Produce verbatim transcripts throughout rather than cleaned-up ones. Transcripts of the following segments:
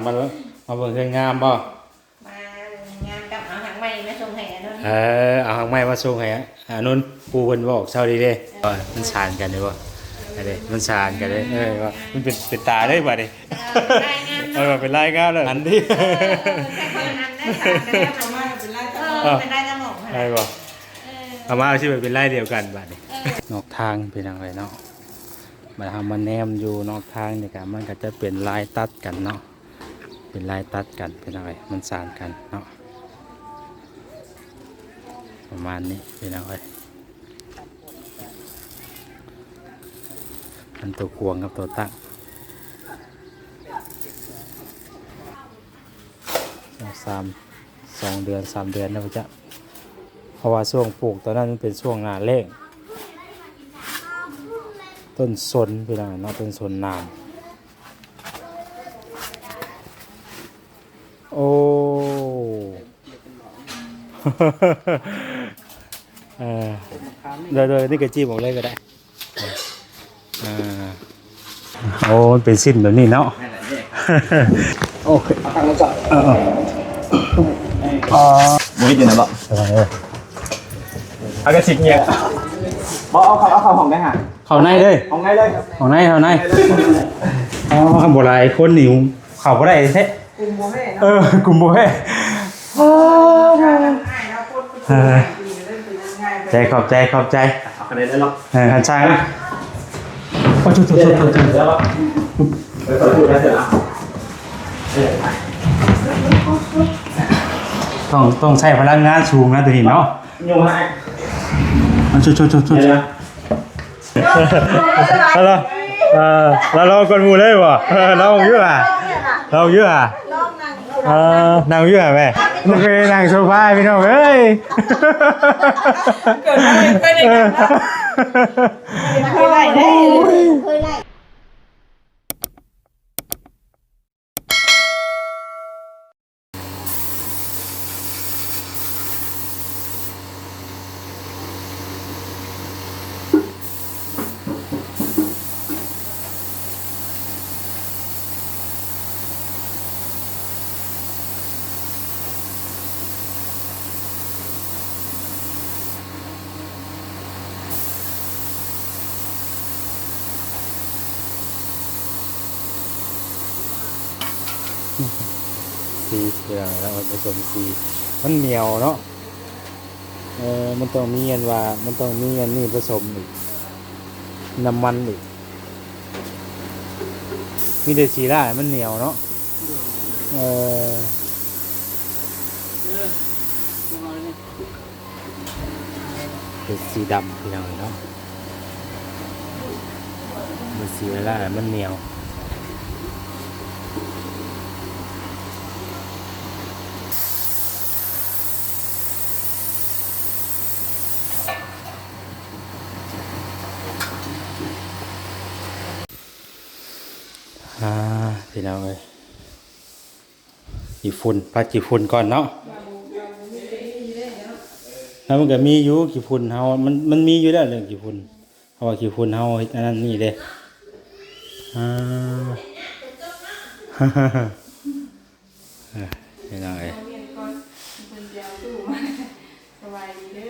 มา มาเบิ่งเฮือนงามบ่ มางามกับเอาหากไม้มาส่งให้อานนท์ เออ เอาหากไม้มาส่งให้อานนท์ ปู่เพิ่นบอกเช้าดีเด้ เออ มันสานกันเด้บ่ อันนี้มันสานกันเด้ เออ ว่ามันเป็น เป็นตาเด้บัดนี้ เออ เป็นลายงามเนาะ เออ เป็นลายงามเลย อันนี้ เออ เออ แค่คนละอันได้สามก็ได้มาว่าเป็นลายตะหมอก เออ เป็นลายตะหมอก ได้บ่ เออ เอามาเอาสิเป็นลายเดียวกันบัดนี้ เออ นอกทางเป็นจั่งใดเนาะ บัดเฮามาแนมอยู่นอกทางนี่ก็มันก็จะเป็นลายตัดกันเนาะ เป็นลายตัดกันเป็นจั่งใด มันสานกันเนาะ ประมาณนี้เป็นจั่งใด อันตัวกวางกับตัวตั้ง สอง สาม สองเดือน สามเดือนนะพ่อจ๊ะ เพราะว่าช่วงปลูกตอนนั้นมันเป็นช่วงหน้าแล้ง ต้นสนพี่น้องเนาะ ต้นสนน้ำ โอ้ เออ โดย โดย นี่ก็จิ้มออกเลยก็ได้ อ่า โอ้ มันเป็นสิ้นแบบนี้เนาะ นั่นแหละเนี่ย โอเค เอาตั้งไว้ก่อน เออ เออ อ๋อ บ่เฮ็ดอยู่นะบ่ เออ เอากระสิกเนี่ย บ่ เอาเข้า เอาเข้าห้องได้ฮะ เข้าในเลย ห้องในเลย ห้องใน ห้องใน อ๋อ บ่หลายคนนี่เข้าบ่ได้แท้ กลุ่มบ่แพ้เนาะ เออ กลุ่มบ่แพ้ เออ ใจขอบใจ ขอบใจ เอาคะแนนได้หรอ เออ คันช่าง โอ้ โถ่ โถ่ โถ่ โถ่ โถ่ เดี๋ยว เดี๋ยว เดี๋ยว ต้อง ต้องใช้พลังงานสูงนะตัวนี้เนาะ โยนให้ โอ้ โถ่ โถ่ โถ่ โถ่ เดี๋ยว ฮัลโหล เออ แล้วเราคนหมู่เลยบ่ เออ เราอยู่ห่า เราอยู่ห่า เออ นั่งอยู่ห่าแม่ มันเคยนั่งโซฟาพี่น้องเอ้ย เกิดอะไรขึ้นอีกแล้ว เออ ไม่เคยได้เลย เคยได้ สีเขียวแล้วผสมสี มันเหนียวเนาะ เออ มันต้องมีอันว่า มันต้องมีอันนี้ผสมอีก น้ำมันอีก มีแต่สีลายมันเหนียวเนาะ เออ เป็นสีดำพี่น้องเนาะ มันสีลายมันเหนียว อ่า พี่น้องเอ้ย ขี้ฝุ่น ปัดขี้ฝุ่นก่อนเนาะ แล้วมันก็มีอยู่ขี้ฝุ่นเฮา มัน มันมีอยู่แล้วเรื่องขี้ฝุ่น เพราะว่าขี้ฝุ่นเฮาเฮ็ดอันนั้นนี่เด้ อ่า เออ พี่น้องเอ้ย เอาเรียนก่อน เพิ่นสิเอาตู้มา สบายดีเด้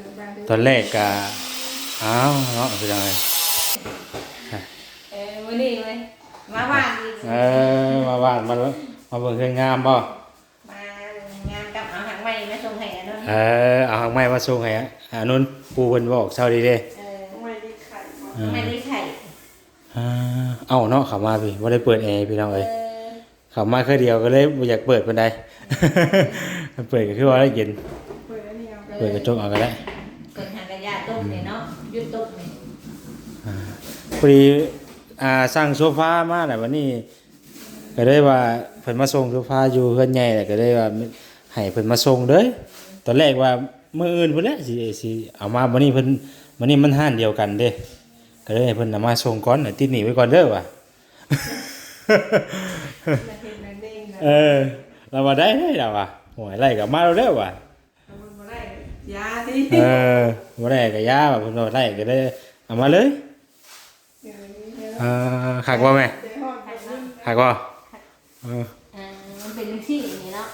อ บ้านเด้อ ตอนแรกก็ อ้าว เนาะ พี่น้องเอ้ย เออ มื้อนี้เว้ย มาบ้านอีก เออ มาบ้าน มา มาเบิ่งเฮือนงามบ่ มางามกับเอาหากไม้มาส่งให้อานนท์ เออ เอาหากไม้มาส่งให้อานนท์ ปู่เพิ่นบอกเช้าดีเด้ เออ ไม้ได้ไข่บ่ เออ ไม้ได้ไข่ อ่า เอ้าเนาะ เข้ามาพี่ บ่ได้เปิดแอร์พี่น้องเอ้ย เออ เข้ามาเทื่อเดียวก็เลยบ่อยากเปิดปานใด เปิดก็คือว่าได้เย็น เปิดอันนี้เอาก็ได้ เปิดกระจกเอาก็ได้ เปิดหากระยะตกนี่เนาะ หยุดตกนี่ อ่า พอดี อ่า สั่งโซฟามาแล้วบัดนี้ ก็เลยว่าเพิ่นมาส่งโซฟาอยู่เฮือนใหญ่แล้ว ก็เลยว่าให้เพิ่นมาส่งเด้อ ตอนแรกว่ามื้ออื่นพุ้นแหละสิ สิเอามา บัดนี้เพิ่น บัดนี้มันร้านเดียวกันเด้ ก็เลยให้เพิ่นเอามาส่งก่อน ติดหนี้ไว้ก่อนเด้อว่า มาเฮ็ดนักเลงนะ เออ ลาวว่าได้เด้ ลาวว่า โอ้ย ไล่กลับมาแล้วเด้อว่า เอาเพิ่นบ่ได้ ยาติ เออ บ่ได้ก็ยาว่า เพิ่นว่าได้ก็ได้ เอามาเลย เดี๋ยวนี้ เออ คักบ่แม่ เดี๋ยวฮอดเดี๋ยวนี้ คักบ่ เออ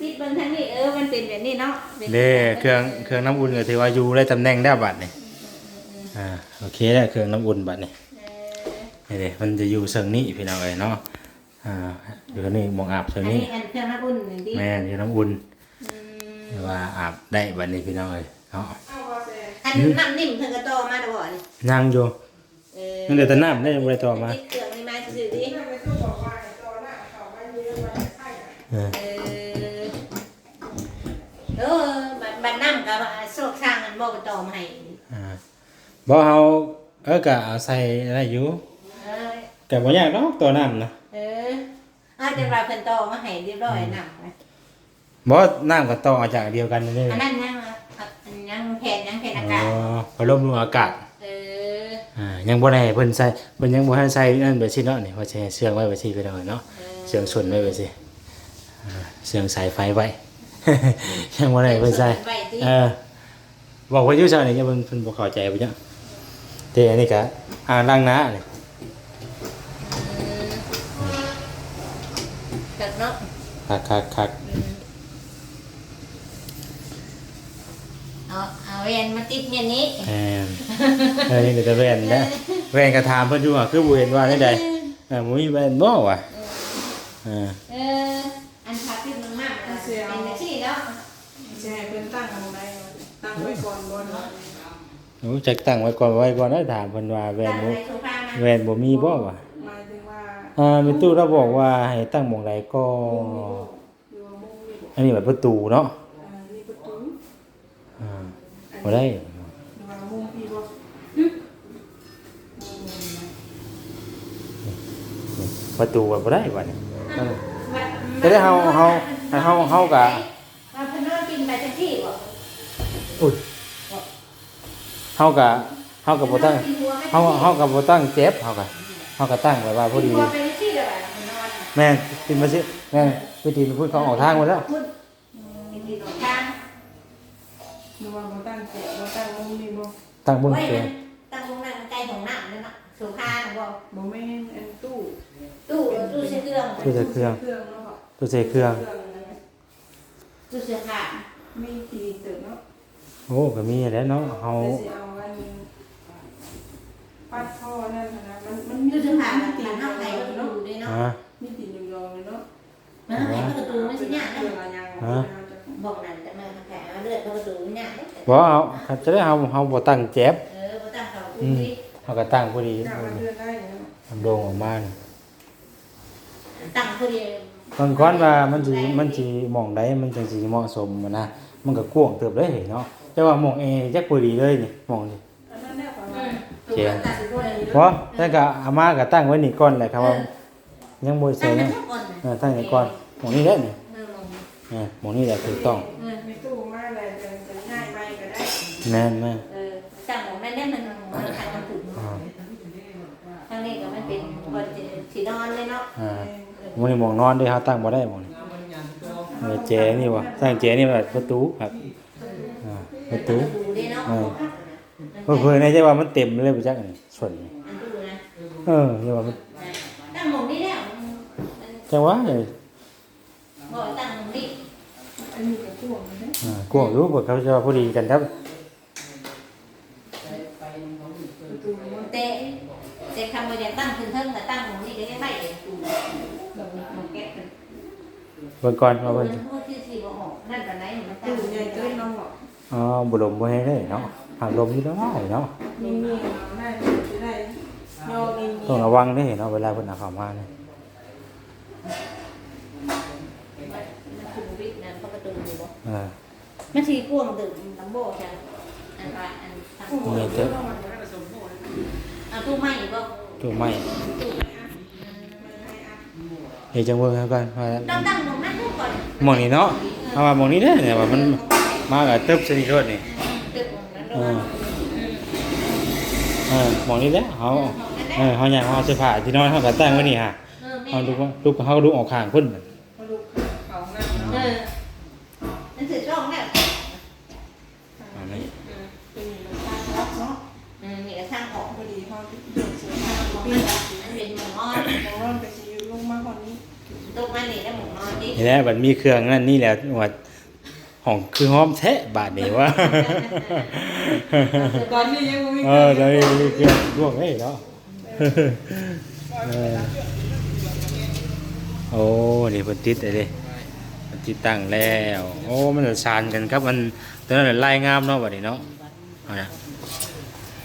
ปิดเบิ่งทางนี้ เออ มันเป็นแบบนี้เนาะ เป็น เด้ เครื่อง เครื่องน้ำอุ่นก็ถือว่าอยู่ได้ตำแหน่งแล้วบัดนี้ อืม อ่า โอเคแล้ว เครื่องน้ำอุ่นบัดนี้ เออ นี่เด้ มันจะอยู่เซิงนี้พี่น้องเอ้ยเนาะ อ่า อยู่นี่หม่องอาบเซิงนี้ อันนี้อันเครื่องน้ำอุ่นนี่ติ แม่น เครื่องน้ำอุ่น อืม ถือว่าอาบได้บัดนี้พี่น้องเอ้ยเนาะ อันน้ำนิ่มเพิ่นก็ต่อมาแล้วบ่นี่ ยังอยู่ เออ ยังเหลือแต่น้ำได้ ยังบ่ได้ต่อมา ติดเครื่องนี่มาซื่อๆติ เออ เออ เออ บัด บัดน้ำก็โซกสร้างอันบ่ไปต่อมาให้ อ่า บ่ เฮา เออ ก็เอาใส่ได้อยู่ เออ ก็บ่ยากดอกต่อน้ำนะ เออ อาจจะว่าเพิ่นต่อมาให้เรียบร้อย อืม น้ำนะ บ่ น้ำก็ต่อจากเดียวกันนี่ อันนั้นยัง อันยังแผ่น ยังแผ่นอากาศ อ๋อ พัดลมลวงอากาศ เออ อ่า ยังบ่ได้ให้เพิ่นใส่ เพิ่นยังบ่ทันใส่นั่นไปสิเนาะ นี่ ว่าสิให้เชื่องไว้ไปสิพี่น้องเนาะ เออ เชื่องสนไว้ไปสิ อ่า เชื่องสายไฟไว้ ยังบ่ได้ให้เพิ่นใส่ เชื่องสนไว้ติ เออ บอกว่าอยู่เช้านี่ เพิ่น เพิ่นบ่เข้าใจบ่จัก แต่อันนี้ก็อ่างล้างหน้านี่ อืม คักเนาะ คัก คัก คัก อืม เอา เอาแว่นมาติดเมียนี้ แม่น เออ นี่ก็จะแว่นนะ เออ แว่นก็ถามเพิ่นอยู่ว่า คือบ่เห็นว่าได้ใด เออ เออ บ่มีแว่นบ่วะ เออ เออ เออ อันพาติดลงมา เสีย เป็นจังซี่เนาะ สิให้เพิ่นตั้งหม่องใด ตั้งไว้ก่อนบ่เนาะ โอ้ จักตั้งไว้ก่อน ไว้ก่อนนะ ถามเพิ่นว่าแว่นบ่ ตั้งไว้โซฟานะ แว่นบ่มีบ่วะ หมายถึงว่า อ่า แม่ตู้เราบอกว่าให้ตั้งหม่องใดก็ อยู่ว่ามุมนี่บ่ อันนี้แบบประตูเนาะ อ่า นี่ประตู อ่า บ่ได้ อยู่ว่ามุมพี่บ่ ประตูก็บ่ได้บัดนี้ เออ บัด จะได้เฮา เฮา เฮา เฮากะ ว่าเพิ่นนอนกินไปจังซี่บ่ อุ้ย เฮากะ เฮากะบ่ตั้ง เฮา เฮากะบ่ตั้งเจ็บ เฮากะ เฮากะตั้งแบบว่าพอดี กินหัวไปจังซี่เด้อบัดเพิ่นนอน แม่น กินมาสิ แม่น ไปตีนพุ้นเขาออกทางหมดแล้ว พุ้น อืม กินออกทาง หรือว่าบ่ตั้งเจ็บ บ่ตั้งมุมนี่บ่ ตั้งเบิ่ง โอ้ย เสียง มันตั้งมุมนั้นมันใกล้ห้องน้ำนั่นเนาะ โซฟาบ่ บ่แม่น อันตู้ ตู้ ตู้ใส่เครื่อง ตู้ใส่เครื่อง ตู้ใส่เครื่องเนาะ ตู้ใส่เครื่อง เครื่องนั่นแหละ ตู้เสื้อผ้า มีที่เติบเนาะ โอ้ ก็มีแหละเนาะ เฮา แต่สิเอาอันปัดท่อนั่นหั้นนะ มัน มันมี ตู้เสื้อผ้า มันติด มันเฮาไขประตูเด้เนาะ ฮะ มีติดอยู่รองเลยเนาะ มันเฮาไขประตูมันสิยากเด้ เครื่องอะยัง ฮะ บอกนั่นแต่มันแผลเลือดประตูมันยากเด้ บ่ เอา จะได้เฮา เฮาบ่ตั้งแจ็บ เออ บ่ตั้งเขา อืม พอดี เฮาก็ตั้งพอดี กะว่าเลือดได้เนาะ มันโด่งออกมานี่ ตั้งพอดี เบิ่งก่อนว่ามันสิ มันสิหม่องใดมันจังสิเหมาะสมหั้นนะ มันก็กว้างเติบเลยเนาะ แต่ว่าหม่องแอร์จักพอดีเลยนี่ หม่องนี่ อันนั้นแหละประมาณ อืม เจ๋ง ตัดสิบ่ได้ บ่ แต่ก็เอามาก็ตั้งไว้นี่ก่อนแหละครับว่า เออ ยังบ่ใส่นะ ตั้งไว้ก่อนนะ เออ ตั้งไว้ก่อน หม่องนี้แหละนี่ เออ หม่องนี้ เออ หม่องนี้แหละถูกต้อง เออ มีตู้มาแล้วจะ จะย้ายไปก็ได้ แม่นๆ เออ ตั้งหม่องนั้นได้มัน มันขัดมันถูก อ่า ทางนี้ก็มันเป็นบอนที่นอนเลยเนาะ อ่า มื้อนี้หม่องนอนเด้ เฮาตั้งบ่ได้หม่องนี้ เออ แจนี่วะ ตั้งแจนี่แบบประตูครับ อ่า ประตู ประตูเด้เนาะ เออ เพิ่นๆ นี่จะว่ามันเต็มเลยบ่จักนี่ ส่วนนี้ อันตู้นะ เออ จะว่ามัน ตั้งหม่องนี้แล้ว มัน จังหวะนี่ บ่ตั้งหม่องนี้ อันนี้ก็กว้างนะ อ่า กว้างอยู่ พวกเขาจะว่าพอดีกันครับ แต่ แต่คำว่าอยากตั้งขึ้นเทิงก็ตั้งตรงนี้ก็ได้ไป เบิ่งก่อนว่าเพิ่น มันพูดที่สิบ่ออกนั่นปานใดมันตั้ง ตู้ใหญ่เกินเนาะ อ๋อ บ่ลมบ่แฮงเด้เนาะ หากลมอยู่แล้วเนาะ มีมีเอาได้สิได้ ยอมีมี ต้องระวังเด้เนาะ เวลาเพิ่นเอาเข้ามานี่ มันคือบ่ปิดนั่น เปิดประตูอยู่บ่ อ่า มันสิกว้างตึกลำโบจ้ะ อันว่าอัน เนี่ยเถอะ เอาตู้ไม้บ่ ตู้ไม้ ตู้ไม้อ่ะ เดี๋ยวจังเบิ่งให้ก่อนว่า ต้องตั้งหม่องนั้นก่อน หม่องนี้เนาะ เอาว่าหม่องนี้เด้อเนี่ย ว่ามันมากับตึบสนิทโทษนี่ ตึกหม่องนั้น เออ เออ หม่องนี้แหละ เฮา เออ เฮาอยากเอาเสื้อผ้าที่นอนเฮาก็ตั้งไว้นี่ฮะ เออ แม่น เฮาลุกมา ลุก เฮาลุกออกข้างพุ่น มาดูเขานั่งเนาะ เออ มันถือกล้องแล้ว อันนี้ เออ เป็นอย่างนี้ สีเฮาเดือดเสียง มันเป็นหมอน ของร้อนก็สิอยู่ลงมาคนนี้ ตกมานี่แล้วหมอนนี่ นี่แหละมันมีเครื่องนั่นนี่แหละว่าห้องคือหอมแท้บาดนี้ว่า ตอนนี้ยังบ่มี เออตอนนี้มีเครื่องลวกเลยเนาะเออโอ้นี่เพิ่นติดเลยเด้เพิ่นติดตั้งแล้ว โอ้มันสานกันครับมันตัวนั้นลายงามเนาะบาดนี้เนาะเอานะ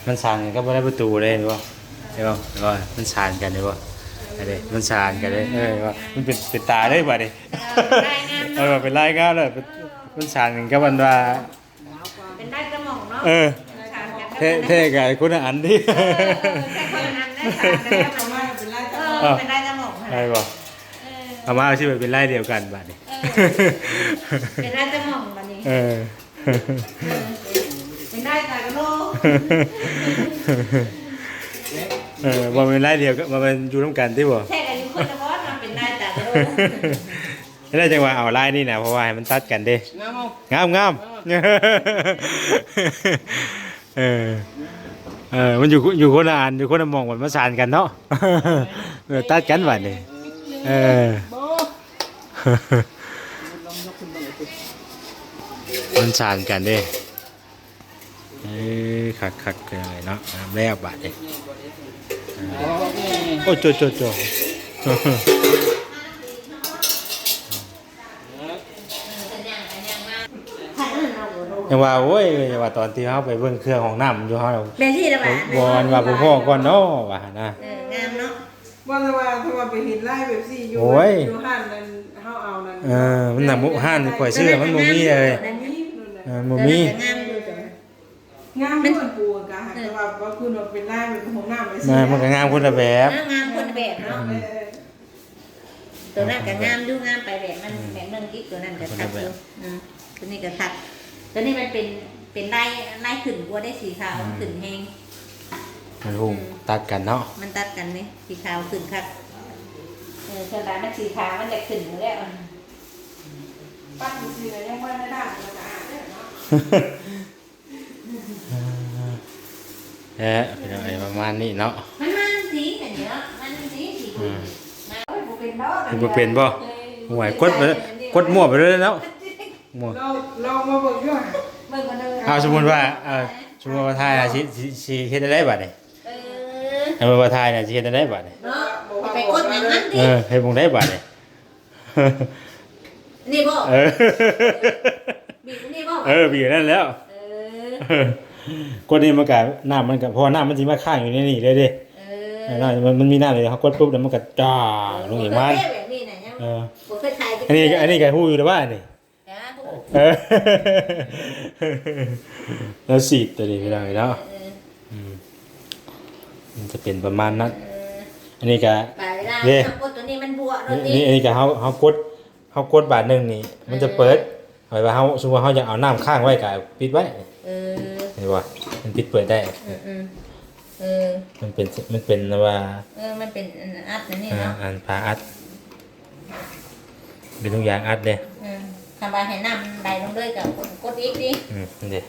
มันสานกันครับบ่ได้ประตูเลยเห็นบ่เห็นบ่เห็นบ่มันสานกันเห็นบ่อันนี้มันสานกันเลยเออเห็นบ่มันเป็นเป็นตาเลยบาดนี้ ลายงาม เออเป็นลายงามเลยเป็นมันสานกันครับมันว่า เป็นได้กระหม่อมเนาะ เออ สานกัน เท่เท่กับไอ้คนละอันที่ เออใช่คนละอันได้สานกันแล้วมัน มาเป็นไร เออเป็นได้กระหม่อม ไงบ่ เออ เอามาเอาชื่อเป็นลายเดียวกันบาดนี้ เออเป็นได้กระหม่อมวันนี้ เออ เป็นได้ตากระโล เออบ่เป็นลายเดียวกันบ่เป็นอยู่ร่วมกันที่บ่ แทกอายุคนละบอสมาเป็นได้ตากระโล แล้วจังหวะเอาลายนี่นะเพราะว่าให้มันตัดกันเด้ งามเอา งามงามเออเออมันอยู่อยู่คนละอันอยู่คนละหม่องมันมาสานกันเนาะเออตัดกันบาดนี้เออ บ่ มันสานกันเด้เออคักคักๆเลยเนาะงามแล้วบาดนี้ บ่ได้ โอ้โจโจโจยังว่าโอ้ยยังว่าตอนที่เฮาไปเบิ่งเครื่องห้องน้ำอยู่เฮา แบบที่ระบาด วอนว่าผู้พ่อก่อนเนาะว่าหั่นนะ เอองามเนาะ ว่าแต่ว่าถ้าว่าไปเห็นลายแบบสี่อยู่ โอ้ย อยู่ห้านนั้นเฮาเอานั้น เออมันหนักมุกห้านนี่ข่อยซื้อมันบ่มีเลย บ่มีนั่นแหละ เออบ่มี งามอยู่ งามเหมือนปูกะแต่ว่าว่าคุณว่าเป็นลายแบบห้องน้ำไปสิ มันมันก็งามคนละแบบ งามคนละแบบเนาะ เออเออ ตัวนั้นก็งามอยู่งามไปแบบมันแบบเมืองอีกตัวนั้นก็ทักอยู่อืมตัวนี้ก็ทัก ตัวนี้มันเป็นเป็นลายลายขึ้นกว่าได้สีขาวมันขึ้นแฮง มันหุงตัดกันเนาะ มันตัดกันนี่สีขาวขึ้นคักเออส่วนหลายมันสีขาวมันจะขึ้นอยู่แล้ว ปัดอยู่สิแล้วยังว่าได้ด่างมันสะอาดเลยเนาะ แหละพี่น้องเอ้ยประมาณนี้เนาะ มันมันสีอันนี้เนาะมันสีสี อืม มาโอ้ยบ่เป็นดอก คือบ่เป็นบ่ห่วยกดไปกดมั่วไปเลยเนาะมั่ว ลองลองมาเบิ่งด้วย เบิ่งกันเลย เอาสมมุติว่าเออสมมุติว่าทายนะสิสิสิเฮ็ดได้บาดนี้ เออ สมมุติว่าทายนะสิเฮ็ดได้บาดนี้ เนาะไปกดหยังมัน เอ ดิ อเฮ็ดบ่ได้บาดนี้ นี่บ่ เออ บีบนี่บ่ เออบีบนั่นแล้ว เออก ดนี่มันก็น้ำมันก็เพราะว่าน้ำมันสิมาค้างอยู่ในนี่เลยเด้ เอ เอ อ อน้ำมันมันมีน้ำเลยเฮากดปุ๊บแล้วมันก็จ้าลงอีกมา แบบนี้นะยัง เออ บ่เคยถ่ายจัก อันนี้ เทื่ อันนี้ก็ฮู้อยู่แล้วว่านี่ นะ เออ แล้วสีดตัวนี้พี่น้องเนาะ เออ อืมมันจะเป็นประมาณนั้น เออ อันนี้ก็ ไปเวลา เด้ กดตัวนี้มันบวก นี่นี่อันนี้ก็เฮาเฮากดเฮากดบาทหนึ่งนี่ มันจะเปิดหมายว่าเฮาสมมุติว่าเฮาอยากเอาน้ำค้างไว้ก็ปิดไว้ เออ เห็นบ่มันปิดเปิดได้ อืมอืมเออ มันเป็นมันเป็นว่า เออมันเป็นอันอัดนะนี่ อ่า เนาะ อันฝาอัด เป็นทุกอย่างอัดเลย อืมคำว่าให้น้ำไหลลงเลยกับกดอีกดิ อืมนี่เด้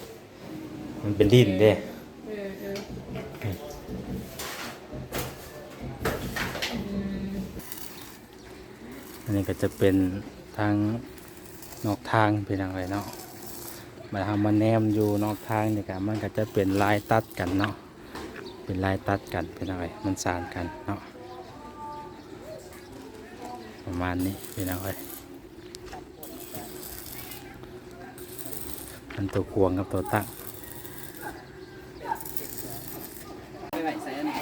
มันเป็นดินเด้ อืมอืมอืม อันนี้ก็จะเป็นทางนอกทางเป็นอย่างไรเนาะมาทำมาแนมอยู่นอกทางนี่ก็มันก็จะเป็นลายตัดกันเนาะ เป็นลายตัดกันเป็นอย่างไรมันสานกันเนาะ ประมาณนี้เป็นอย่างไรมันตัวควงกับตัวตั้ง ไปไว้ใส่อันไหน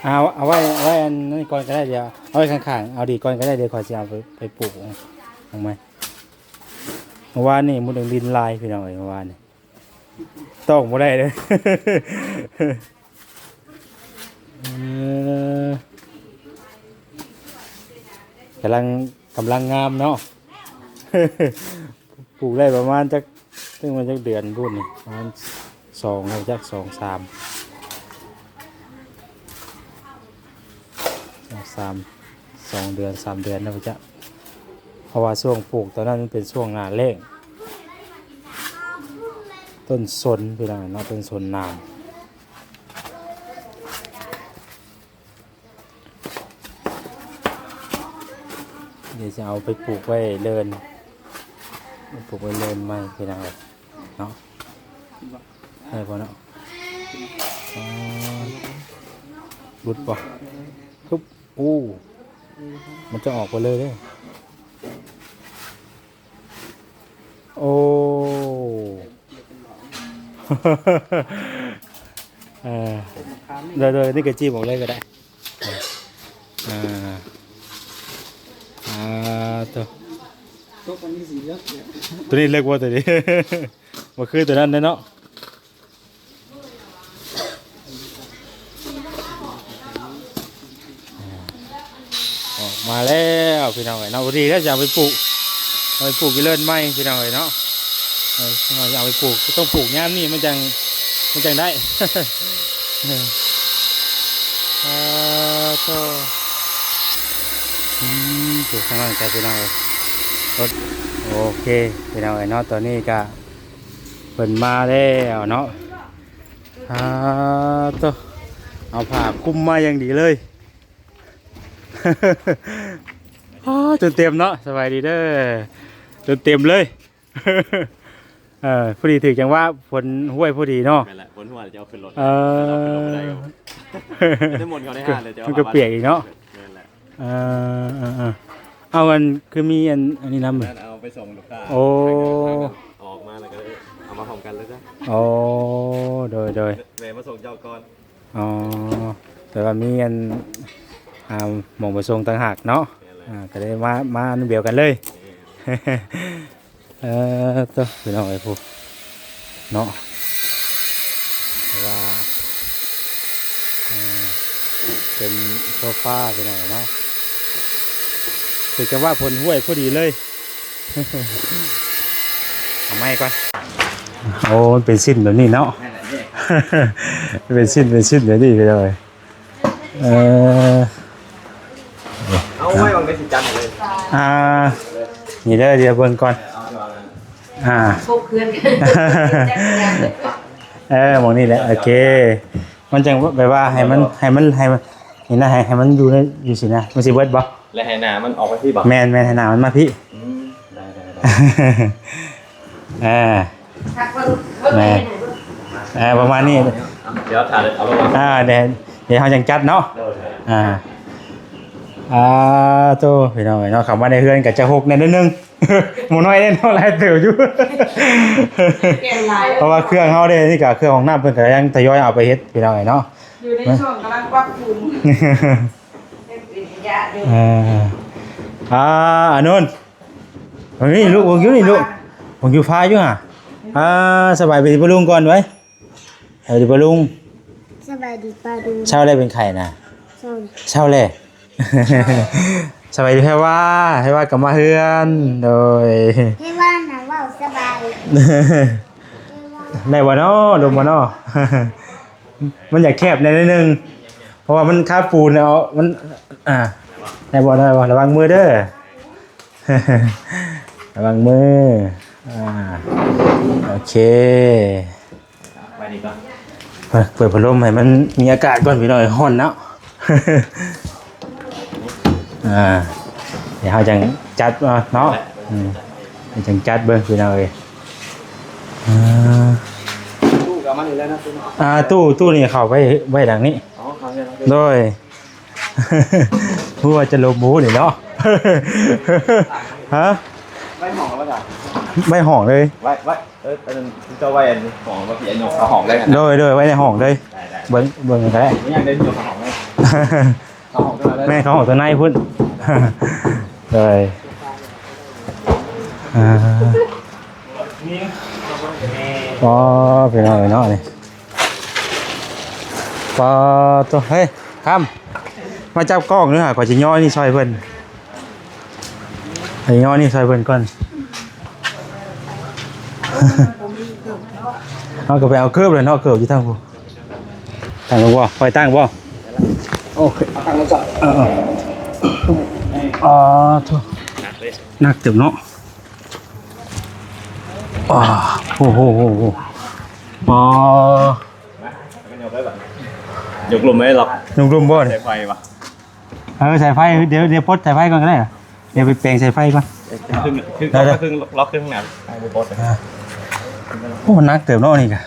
เอาเอาไว้เอาไว้อันนั้นก่อนก็ได้เดี๋ยวเอาไว้ข้างๆเอาดีก่อนก็ได้เดี๋ยวคอยจะเอาไปไปปลูกเอาไหมเมื่อวานนี่มุดดินลายพี่น้องเอ้ยเมื่อวานนี่ต้องบ่ได้เลยเออกำลังกำลังงามเนาะ ปลูกได้ประมาณจักตั้งมาจักเดือนพูดนี่ประมาณสองแล้วจักสองสามสองสามสองเดือนสามเดือนแล้วจักเพราะว่าช่วงปลูกตอนนั้นมันเป็นช่วงหน้าแล้งต้นสนพี่น้องเนาะต้นสนนาน เดี๋ยวจะเอาไปปลูกไว้เลิน ไปปลูกไว้เลินใหม่พี่น้องเอ้ยเนาะ ได้บ่เนาะ อ๋อ หลุดบ่ ปุ๊บ โอ้ มันจะออกไปเลยเด้อ โอ้ เออ โดย โดย นี่ก็จิ้มออกเลยก็ได้ อ่า อ่า ตัว ตัวนี้เล็กกว่าตัวนี้ มันคือตัวนั้นเนาะ ออกมาแล้วพี่น้องเอ้ยเนาะ พอดีแล้วจะเอาไปปลูก เอาไปปลูกอยู่เลินใหม่พี่น้องเอ้ยเนาะ เออ เอาไปปลูก ต้องปลูกยามนี้มันจัง มันจังได้ เออ อ่า ก็ อืม ปลูกข้างล่างใจพี่น้องเอ้ย รถ โอเค พี่น้องเอ้ยเนาะ ตอนนี้ก็ เพิ่นมาแล้วเนาะ อ่า โต เอาผ้าคลุมมาอย่างดีเลย อ้า จนเต็มเนาะ สบายดีเด้อ จนเต็มเลย เออ พอดีถืกจังหวะฝนห้วยพอดีเนาะ แม่นแหละ ฝนห้วยจะเอาขึ้นรถ เออ เอาขึ้นรถบ่ได้อยู่ แต่มนต์เขาได้ห้าเลย จะเอา มันก็เปียกอีกเนาะ แม่นแหละ เออ เออ เออ เอาอัน คือมีอัน อันนี้นำ นั่นเอาไปส่งลูกค้า โอ้ ออกมาแล้วก็เลยเอามาพร้อมกันเลยจ้ะ โอ้ โดย โดย แม่มาส่งเจ้าก่อน อ๋อ แต่ว่ามีอัน อ่า หม่องไปส่งต่างหากเนาะ แม่นแหละ อ่า ก็เลยมา มาอันเดียวกันเลย แม่น เออ โต พี่น้องเอ้ย ผู้ เนาะ แต่ว่า เออ เป็นโซฟาพี่น้องเนาะ คือจะว่าฝนห้วยพอดีเลย เอาไม้ก่อน โอ้ มันเป็นสิ้นแบบนี้เนาะ นั่นแหละเนี่ย เป็นสิ้น เป็นสิ้นแบบนี้พี่น้องเอ้ย เออ เอาไว้วางไว้สิจันเลย อ่า นี่เด้อ เดี๋ยวเบิ่งก่อน เอาไว้วางนั้น อ่า พวกเพื่อนกัน เออ หม่องนี่แหละ โอเค มันจังแบบว่าให้มัน ให้มัน ให้มัน นี่นะ ให้ ให้มันอยู่ใน อยู่สินะ มันสิเบิดบ่ และให้หน้ามันออกไปที่บ่ แม่น แม่น ให้หน้ามันมาพี่ อืม ได้ ได้ ได้ อ่า ทักว่า แม่ เออ ประมาณนี้ เดี๋ยวถ่ายเลย เอาลงมา อ่า เดี๋ยว เดี๋ยวเราจังจัดเนาะ โดย อ่า อ่า โต พี่น้องเนาะ เข้ามาในเฮือนก็จะหกแหน่นิดนึง หมู่น้อยแหน่เนาะ หลายเติบอยู่ เปลี่ยนหลาย เพราะว่าเครื่องเฮาเด้ นี่ก็เครื่องห้องน้ำเพิ่นก็ยังทยอยเอาไปเฮ็ด พี่น้องเนาะ อยู่ในช่วงกำลังปรับปรุง เป็นขยะอยู่ เออ อ่า อานนท์ เฮ้ย ลูก เบิ่งอยู่นี่ลูก เบิ่งอยู่ฟ้าอยู่ห่า อ่า สบายดีป้าลุงก่อนไว้ สบายดีป้าลุง สบายดีป้าลุง เช้าแล้วเป็นไข้นะ เช้า เช้าแล้ว สบายดีแพรว่า แพรว่ากลับมาเฮือน โดย แพรว่าน่ะเว้าสบาย ได้บ่น้อ ลมบ่น้อ มันอยากแคบแหน่นิดนึง เพราะว่ามันคาปูนเอา มัน อ่า ได้บ่ ได้บ่ ระวังมือเด้อ ระวังมือ อ่า โอเค ไปดีกว่า เปิด เปิดพัดลมให้มันมีอากาศก่อนพี่น้อง ฮ้อนเนาะ อ่า เดี๋ยวเราจังจัดเนาะ อืม เดี๋ยวจังจัดเบิ่งพี่น้องเอ้ย อ่า ตู้กับมันอยู่แล้วนะ ตู้เนาะ อ่า ตู้ ตู้นี่เข้าไว้ ไว้หลังนี้ อ๋อ ครับ โดย หัวจะลมหมูนี่เนาะ ฮะ ไว้ห้องแล้วจ้ะ ไว้ห้องเลย ไว้ ไว้ เออ อันนั้นเจ้าไว้อันห้อง ว่าพี่อันยกเอาห้องได้กันนะ โดย โดย ไว้ในห้องเลย ได้ ได้ เบิ่ง เบิ่งก็ได้ นี่ยังได้ยกเอาห้องเลย เอาห้องตัวนั้นเลย แม่เขาห้องตัวในพุ่น โดย อ่า อ๋อ พี่น้องเนาะนี่ ปอตัว เฮ้ย คำ มาจับกล้องเด้อ ขอจะย่อนี่ซอยเพิ่น ขอจะย่อนี่ซอยเพิ่นก่อน เอาก็ไปเอาเคิร์ฟเลยเนาะ เคิร์ฟอยู่ทางผู้ ตั้งบ่ คอยตั้งบ่ โอเค เอาตั้งไว้ก่อน เออ เออ อ่า โถ่ หนักเติบเนาะ อ่า โอ้โห โอ้โห โอ้โห อ๋อ ยกลมไม่หรอก ยกลมบ่เนี่ย สายไฟวะ เออ สายไฟ เดี๋ยว เดี๋ยวปลดสายไฟก่อนก็ได้เหรอ เดี๋ยวไปแปลงสายไฟก่อน เดี๋ยวครึ่งครึ่ง ได้ได้ ครึ่ง ล็อกครึ่งข้างหน้า อ่า โอ้ มันหนักเติบเนาะนี่กะ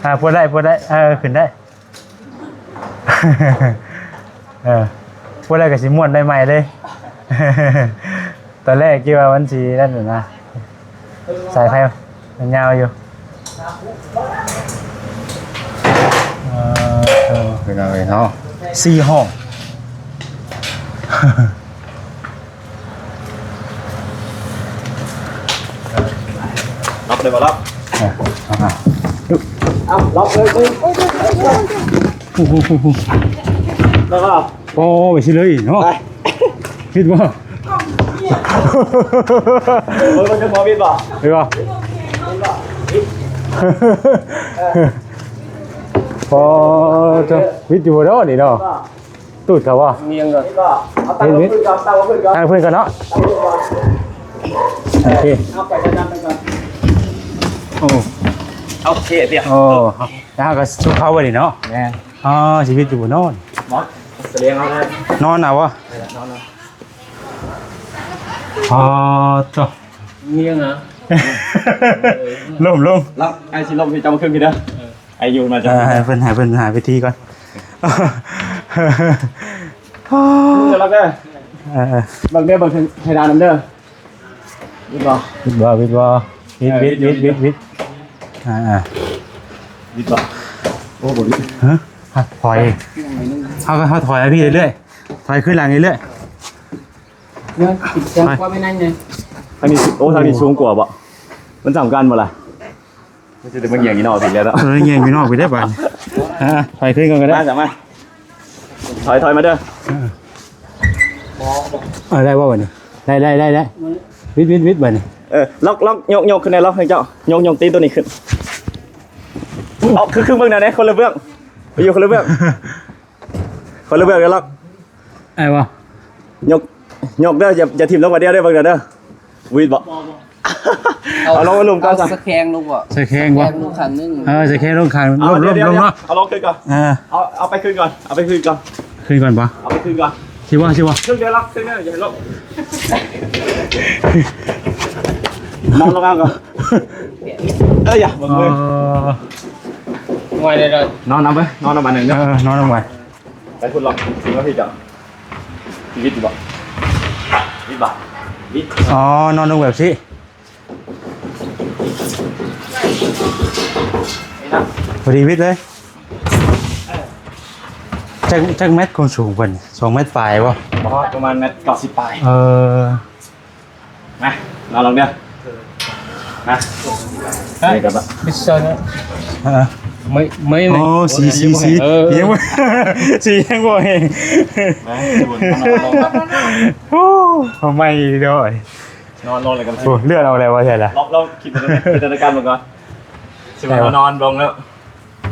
อ่า ปวดได้ ปวดได้ เออ ขึ้นได้ เออ ปวดได้ก็สิม่วนได้ใหม่เลย ตอนแรกคิดว่ามันสินั่นน่ะนะ สายไฟมันยาวอยู่ เออ เออ เป็นอะไรเนาะ สี่ห้อง ล็อกเลยบ่ล็อก อ่ะ อ่ะ เอ้า ล็อกเลย แล้วก็ โอ้ ไปสิเลยเนาะ ไป คิดว่า โอ้ย มันจะพอวิดบ่ เห็นบ่ พอจะวิดอยู่บ่เนาะนี่เนาะ ตูดเขาบ่ เมียงก่อน เอาตั้งขึ้นก่อน ตั้งขึ้นก่อน ตั้งพื้นก่อนเนาะ โอเค เอาไปกันไปก่อน โอ้ โอเคเดี๋ยว โอ้ แล้วก็ชุบเขาไว้นี่เนาะ แม่น อ๋อ ชีวิตอยู่บ่นอน มอสเสลียงเอาได้ นอนเอาวะ ได้ละนอนเอา อ๋อ จ้ะ เมียงนะ ล้ม ล้ม แล้วไอ้สิล้มที่เจ้ามาขึ้นพี่เด้อ ไอ้ยูมาจ้ะ เออ ให้เพิ่น ให้เพิ่นหาวิธีก่อน เดี๋ยวเราเด้อ เออ เออ เบิ่งเด้อ เบิ่งเพดานนำเด้อ วิดบ่ วิดบ่ วิดบ่ วิด เออ วิด วิด วิด วิด วิด อ่า อ่า วิดบ่ โอ้ บ่วิด ฮะ ถอย เอาก็ เอาถอยให้พี่เรื่อยๆ ถอยขึ้นหลังเรื่อยๆ เนี่ย ติดแซงกว่าไม่นั่นไง ทางนี้ โอ้ ทางนี้สูงกว่าบ่ มันสำคัญบ่ล่ะ มันจะเป็นเงี่ยงอีนอกอีกแล้วเนาะ เออ เงี่ยงอีนอกไปได้ป่ะ อ่า ถอยขึ้นก่อนก็ได้ มาจ้ะมา ถอย ถอยมาเด้อ เออ เออ ได้บ่บัดนี้ ได้ ได้ ได้ ได้ วิด วิด วิดบัดนี้ เออ ล็อก ล็อก ยก ยกขึ้นได้ ล็อกให้เจ้า ยก ยกตีนตัวนี้ขึ้น เอา คือ คือเบิ่งแนวนี้ คนละเบื้อง ไปอยู่คนละเบื้อง คนละเบื้องเด้อ ล็อก ไอ้วะ ยก ยกเด้อ อย่า อย่าถิ่มลงมาเดียวเด้อ เบิ่งเด้อ วิดบ่ เอาลงมาลุ่มก่อน เอา จ้ะ สะแคงลงบ่ สะแคงบ่ สะแคงลงข้างหนึ่ง เออ สะแคงลงข้าง เอา ลง เดี๋ยว ลง เดี๋ยว ลงเนาะ เอาลงขึ้นก่อน อ่า เอา เอาไปขึ้นก่อน เอาไปขึ้นก่อน ขึ้นก่อนบ่ เอาไปขึ้นก่อน สิบ่ สิบ่ ขึ้นเดี๋ยวรับขึ้นเดี๋ยวอย่าให้ลง นอนลงเอาก่อน เอ้ย อย่า เบิ่ง อ๋อ เลย ง่อยเลยเด้อ นอนเอาไป นอนเอามาหนึ่งเด้อ เออ นอนลงไป ไปพุ้นหรอก สิว่าพี่จะ ชีวิตอยู่บ่ วิดบ่ วิด อ๋อ นอนลงแบบสิ นี่นะ พอดีวิดเลย จัก จักเมตรความสูงเพิ่น สองเมตรปลายบ่ บ่ฮอด ประมาณเมตรเก้าสิบปลาย เออ มา นอนลงเด้อ มา เฮ้ย นี่กลับละ ไม่ใช่นะ ฮะ ไม่ ไม่ โอ้ สี สี สี เออ ยังบ่ สียังบ่เห็น มา ดูด นอนลงครับ โอ้ ทำไมด้วย นอนลงเลยกัน โอ้ เลือดเอาแล้ววะ ใช่ละ ลอง ลองคิดดูนะ จินตนาการมันก่อน สมมุติว่านอนลงแล้ว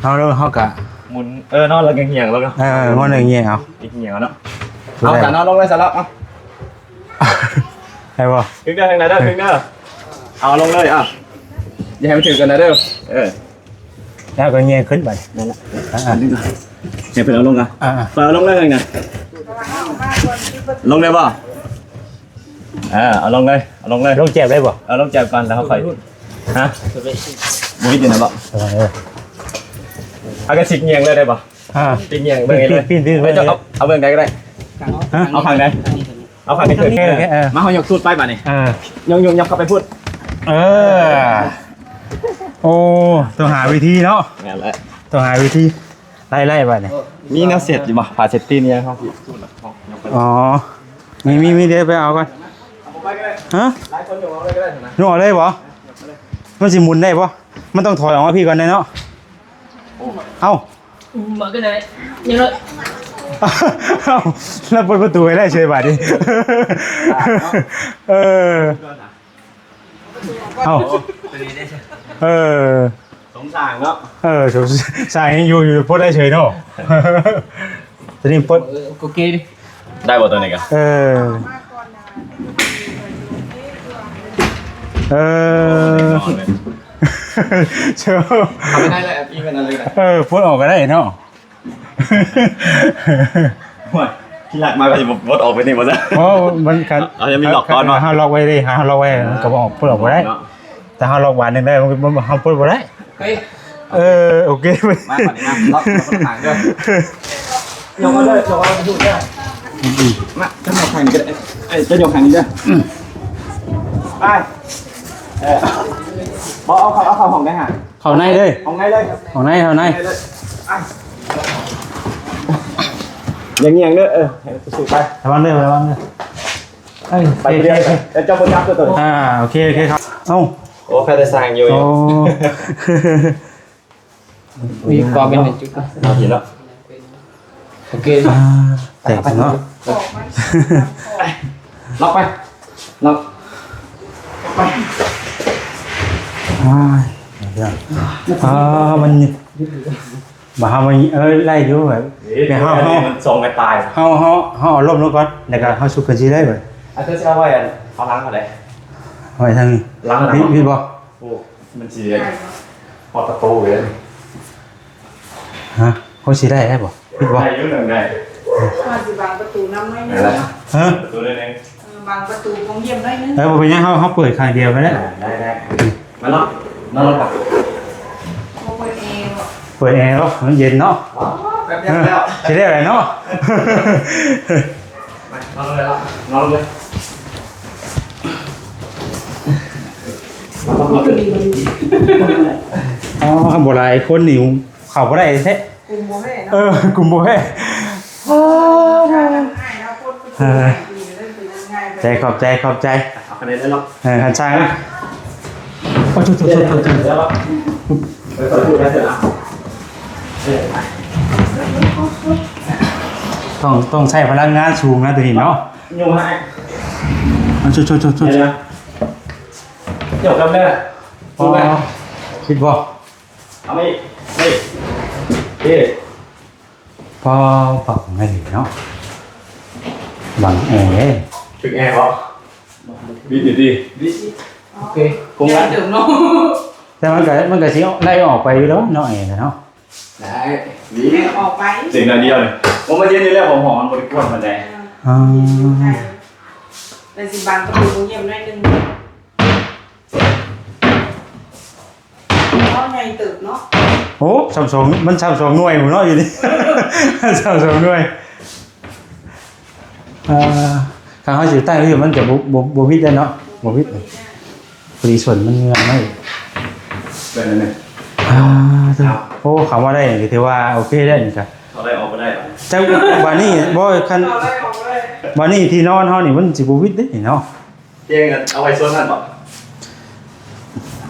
เอาแล้วเฮากะ หมุน เออ นอนแล้วก็เหี่ยงแล้วก็ เออ นอนแล้วเหี่ยงเอา อีกเหี่ยงเอาเนาะ เอา แต่นอนลงเลยสำหรับ เอา ได้บ่ ถึงเด้อ ทางไหนเด้อ ถึงเด้อ เอาลงเลย อ่ะ อย่าให้มันถึงกันนะเด้อ เออ แล้วก็เหี่ยงขึ้นไป นั่นแหละ อ่ะ อ่ะ ให้เพิ่นเอาลงก่อน อ่ะ อ่ะ เพิ่นเอาลงเลยทางไหน ลงได้บ่ อ่า เอาลงเลย เอาลงเลย ลงแจบได้บ่ เอาลงแจบก่อน แล้วเขาค่อย ฮะ บ่มีดินนะบ่ เออ เอากระสิกเงียงเลยได้บ่ อ่า สิกเงียงเบิ่งเลย ปิ้น ปิ้น ปิ้น เอ้ย เจ้าเอา เอาเบิ่งใดก็ได้ ฮะ เอาข้างใด เอาข้างนี้ขึ้น โอเค โอเค เออ มา เฮายกสูตรไปบาดนี้ เออ ยก ยก ยกเข้าไปพุ้น เออ โอ้ ต้องหาวิธีเนาะ นั่นแหละ ต้องหาวิธี ไล่ ไล่ไปเนี่ย มีแนวเสร็จอยู่บ่ ผ้าเช็ดตีนเนี่ยครับ อ๋อ มี มี มี เดี๋ยวไปเอาก่อน ฮะ หลายคนอยู่เอาเลยก็ได้นะ ยกเอาเลยบ่ มันสิหมุนได้บ่ มันต้องถอยออกมาพี่ก่อนได้เนาะ เอ้า มาก็ได้ ยังไง เอ้า แล้วเปิดประตูให้ได้เฉยบาดนี้ เออ เอ้า เออ สงสารเนาะ เออ สงสารยังอยู่ อยู่ ปลดได้เฉยเนาะ ตัวนี้ปลด เออ โอเคดิ ได้บ่ตัวนี้กะ เออ เออ เชียว เอาไม่ได้เลย พี่เป็นอะไรกัน เออ ปลดออกก็ได้เนาะ โอ้ย ที่หลักมาก็สิบ่ บ่ออกไปนี่บ่ซะ เพราะมันคัน เอา ยังมีล็อกก่อนเนาะ เฮาล็อกไว้เด้ เฮาล็อกไว้ มันก็บ่ออก เพิ่นออกบ่ได้ เนาะ แต่เฮาล็อกบานหนึ่งได้ มัน มัน เฮาเปิดบ่ได้ เฮ้ย เออ โอเค มาก่อนนะ ล็อก ล็อกข้างหลังด้วย ยกมาเลย ยกมาเลย มา ข้างในข้างนี้ก็ได้ เอ้ย จะยกข้างนี้เด้อ ไป เออ บ่เอาเข้า เอาเข้าห้องได้ฮะ เข้าในเลย ห้องในเลย ห้องใน ห้องใน ห้องในเลย อ่ะ อย่างเงี้ยงเด้อ เออ ให้มันสูงไป ระวังเด้อ ระวังเด้อ เอ้ย ไปเรื่อยๆ โอเค โอเค เดี๋ยวเจ้าบ่จับตัวตน อ่า โอเค โอเคครับ เอ้า โอ้ ใครได้สร้างอยู่ โอ้ มีความเป็นหนึ่งจุด เอาเห็นแล้ว โอเค อ่า แตกเนาะ ล็อกไป ล็อก อ่า อ่า มัน บ่าเฮามัน เอ้ย ไล่อยู่แบบ เอ๊ะ แต่เฮา เฮา มันส่งกันตาย เฮา เฮา เฮาเอาล่มลงก่อน แล้วก็เฮาสุกกันสิได้บ่ อันเธอสิเอาไว้อัน เอาล้างเท่าไหร่ เอาไว้ทางนี้ ล้างอะไร พี่ พี่บ่ โอ้ มันสิฮอดประตูเลย ฮะ เขาสิได้ได้บ่ พี่บ่ ได้อยู่หนึ่งได้ ว่าสิบังประตูนำหน่อยหนึ่ง ได้ละ ฮะ ประตูได้หนึ่ง เออ บังประตูห้องเยี่ยมหน่อยหนึ่ง เออ บ่เป็นหยัง เฮา เฮาเปิดข้างเดียวไปแล้ว ได้ ได้ มาเนาะ นอนลงครับ บ่เปิดแอร์บ่ เปิดแอร์เนาะ มันเย็นเนาะ อ๋อ แป๊บเดียวแล้ว เออ สิได้อะไรเนาะ มานอนเลยละ นอนเลย อ๋อ บ่หลายคนนี่เข้าบ่ได้แท้ กลุ่มบ่แพ้เนาะ เออ กลุ่มบ่แพ้ เออ ใจ ขอบใจ ขอบใจ เอาคะแนนได้เนาะ เออ คันช่างนะ โอ้ โทษ โทษ โทษ โทษ เดี๋ยวเราไปขอดูได้เถอะนะ เออ ต้อง ต้องใช้พลังงานสูงนะตัวนี้เนาะ โยนให้ อ่ะ โทษ โทษ โทษ โทษ เดี๋ยวนะ เดี๋ยวกันเด้อ อ๋อ คิดบ่ เอาไม่ ไม่ เอ๊ะ พอปรับไงเนาะ บังแอร์ ถึงแอร์เหรอ บิดอยู่ดิ บิด โอเค คงละ เดี๋ยวเนาะ แต่มันก็ มันก็สิไล่ออกไปอยู่แล้วเนาะ แอร์เนาะ ได้ บิด ออกไป เสียงดังเดียวเลย ผมมาเย็นอยู่แล้ว ผมหอมมันบริกวนมันได้ อ่า แต่สิบังประตูเงียบหน่อยนึง เนาะ ใหญ่เติบเนาะ โอ้ สามสอง มันสามสองหน่วยหมดเนาะอยู่นี่ สามสองหน่วย เอ่อ คันเฮาสิตั้งอยู่มันจะบ่ บ่ บ่ผิดได้เนาะ บ่ผิด พอดีส่วนมันเงือนไว้ เป็นอันนี้ อ่า โอ้ คำว่าได้นี่ก็ถือว่าโอเคได้นี่จ้ะ เอาได้ออกก็ได้ปะ จักบาดนี้บ่คัน เอาได้ออกเลย บาดนี้ที่นอนเฮานี่มันสิบ่ผิดเด้นี่เนาะ เตียงเอาไว้ส่วนนั้นบ่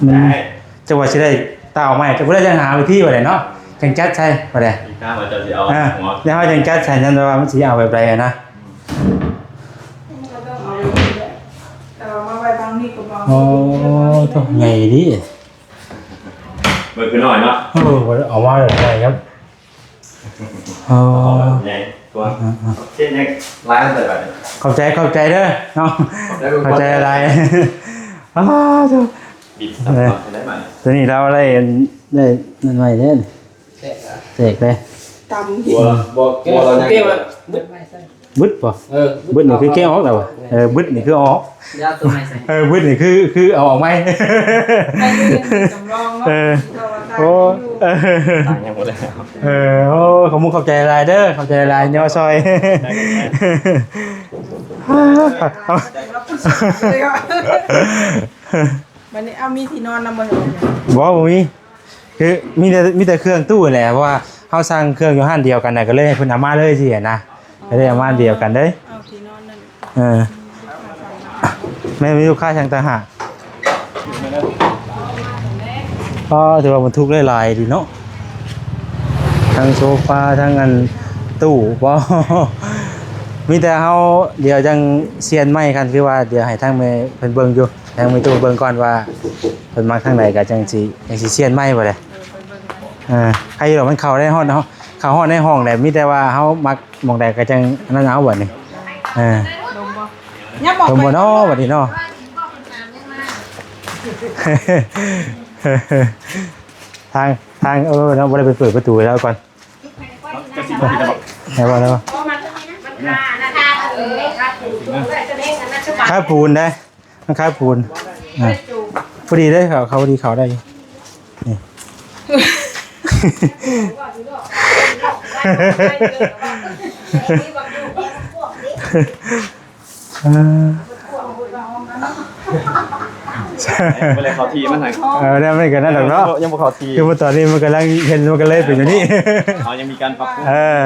มัน ได้ จักว่าสิได้ตาวใหม่ จักว่าได้จังหาวิธีว่าได้เนาะ จังจัดใส่ว่าได้ อีกข้างว่าเจ้าสิเอา อ่า หัว แล้วเฮาจังจัดใส่นั่นว่ามันสิเอาแบบใดอะนะ มันก็ต้องเอาไว้นี่แหละ แต่ว่ามาไว้ทางนี้ก็บ่ โอ้ ตัวใหญ่ดิ เบิดคือน้อยเนาะ เออ เอามาแบบใดครับ อ๋อ เอาแบบใหญ่ตัว อ่าๆ เช่นยังร้านใส่ไป ขอบใจ ขอบใจเด้อเนาะ ขอบใจ ขอบใจหลาย อ้า โธ่ บิดสับก่อนจะได้ไหม ตัวนี้เราได้ ได้นั่นไว้เด้อ แตกอะ แตกเลย ตำ บัว บัว บัวเรายัง เปรี้ยวอะ บึด บึดบ่ เออ บึดนี่คือแกะออกแล้วบ่ เออ บึดนี่คือเอาออก ยาตัวใหม่ใส่ เออ บึดนี่คือ คือเอาออกไหม ให้เรื่องเป็นสำรองเนาะ เออ เราว่าตาย โอ้ อยู่ เออ ต่างกันหมดแล้ว เออ โอ้ ขอบคุณขอบใจหลายเด้อ ขอบใจหลายเนาะซอย เอา วันนี้เอามีที่นอนนำบ่เห็น บ่ บ่มี คือมีแต่ มีแต่เครื่องตู้แหละ เพราะว่าเฮาสั่งเครื่องอยู่ร้านเดียวกันน่ะ ก็เลยให้เพิ่นเอามาเลยสินะ ก็เลยเอามาเดียวกันเด้อ เอาที่นอนนั่น เออ แม่มีลูกค้าสั่งต่างหาก ก็ถือว่าบรรทุกได้หลายดีเนาะ ทั้งโซฟา ทั้งอันตู้ บ่ มีแต่เฮาเดี๋ยวจังเซียนใหม่กัน คือว่าเดี๋ยวให้ทางแม่เพิ่นเบิ่งอยู่ ทางแม่ตู้เบิ่งก่อนว่าเพิ่นมักทางใดก็จังสิ จังสิเซียนใหม่บ่ได้ เออ ใครอยู่ดอกมันเข้าได้ฮอดเนาะ เข้าฮอดในห้องแหละ มีแต่ว่าเฮามักหม่องใดก็จังอันนั้นเอาบัดนี้ เออ ลงบ่ ยับออก ลงบ่เนาะ ไป บัดนี้เนาะ ทาง ทาง เออ เนาะ บ่ได้ไปเปิดประตูให้เราก่อน กระสิ ได้บ่ ได้บ่ คาปูนได้ มันคาปูน อ่ะ พอดีเลยเขา เขาพอดีเขาได้อยู่ นี่ เออ บ่ได้เข้าที่มันหั่น เออ ได้ไม่กันนั่นหรอกเนาะ ยังบ่เข้าที่ คือว่าตอนนี้มันกำลังเห็น มันก็เลยเป็นอยู่นี่ เขายังมีการปรับปรุง เออ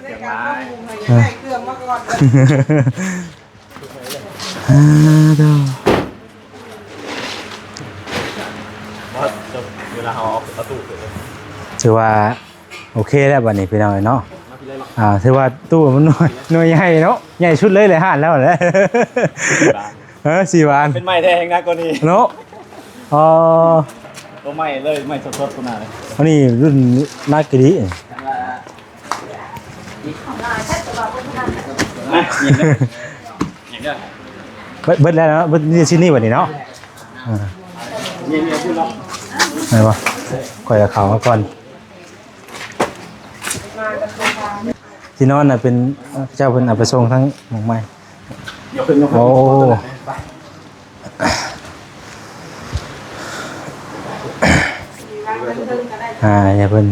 เสียงร้าย เออ อ่า เด้อ เวลาเขาเอา เอาตู้เปิดเลย ถือว่า โอเคแล้วบัดนี้พี่น้องเนาะ มาพี่เล่นหรอ อ่า ถือว่าตู้มันหน่วย หน่วยใหญ่เนาะ ใหญ่สุดเลย เลยห้านแล้วแหละ สี่บาท เออ สี่บาท เป็นไม้แท้แห่งนักกว่านี้ เนาะ อ๋อ ตัวใหม่เลย ใหม่สดๆ ขนาดเลย อันนี้รุ่นนักกะดี นะ อย่างเงี้ย อย่างเงี้ย เบิด เบิดแล้วเนาะ เบิดนี่ชิ้นนี้บัดนี้เนาะ อ่า เนี่ย เนี่ย พูดแล้ว ไหนวะ ข่อยเอาเขามาก่อน ที่นอนน่ะเป็น เจ้าเพิ่นเอาไปส่งทั้งหมองไม้ ยกขึ้น ยกขึ้น โอ้ ไป อ่า อย่าเพิ่น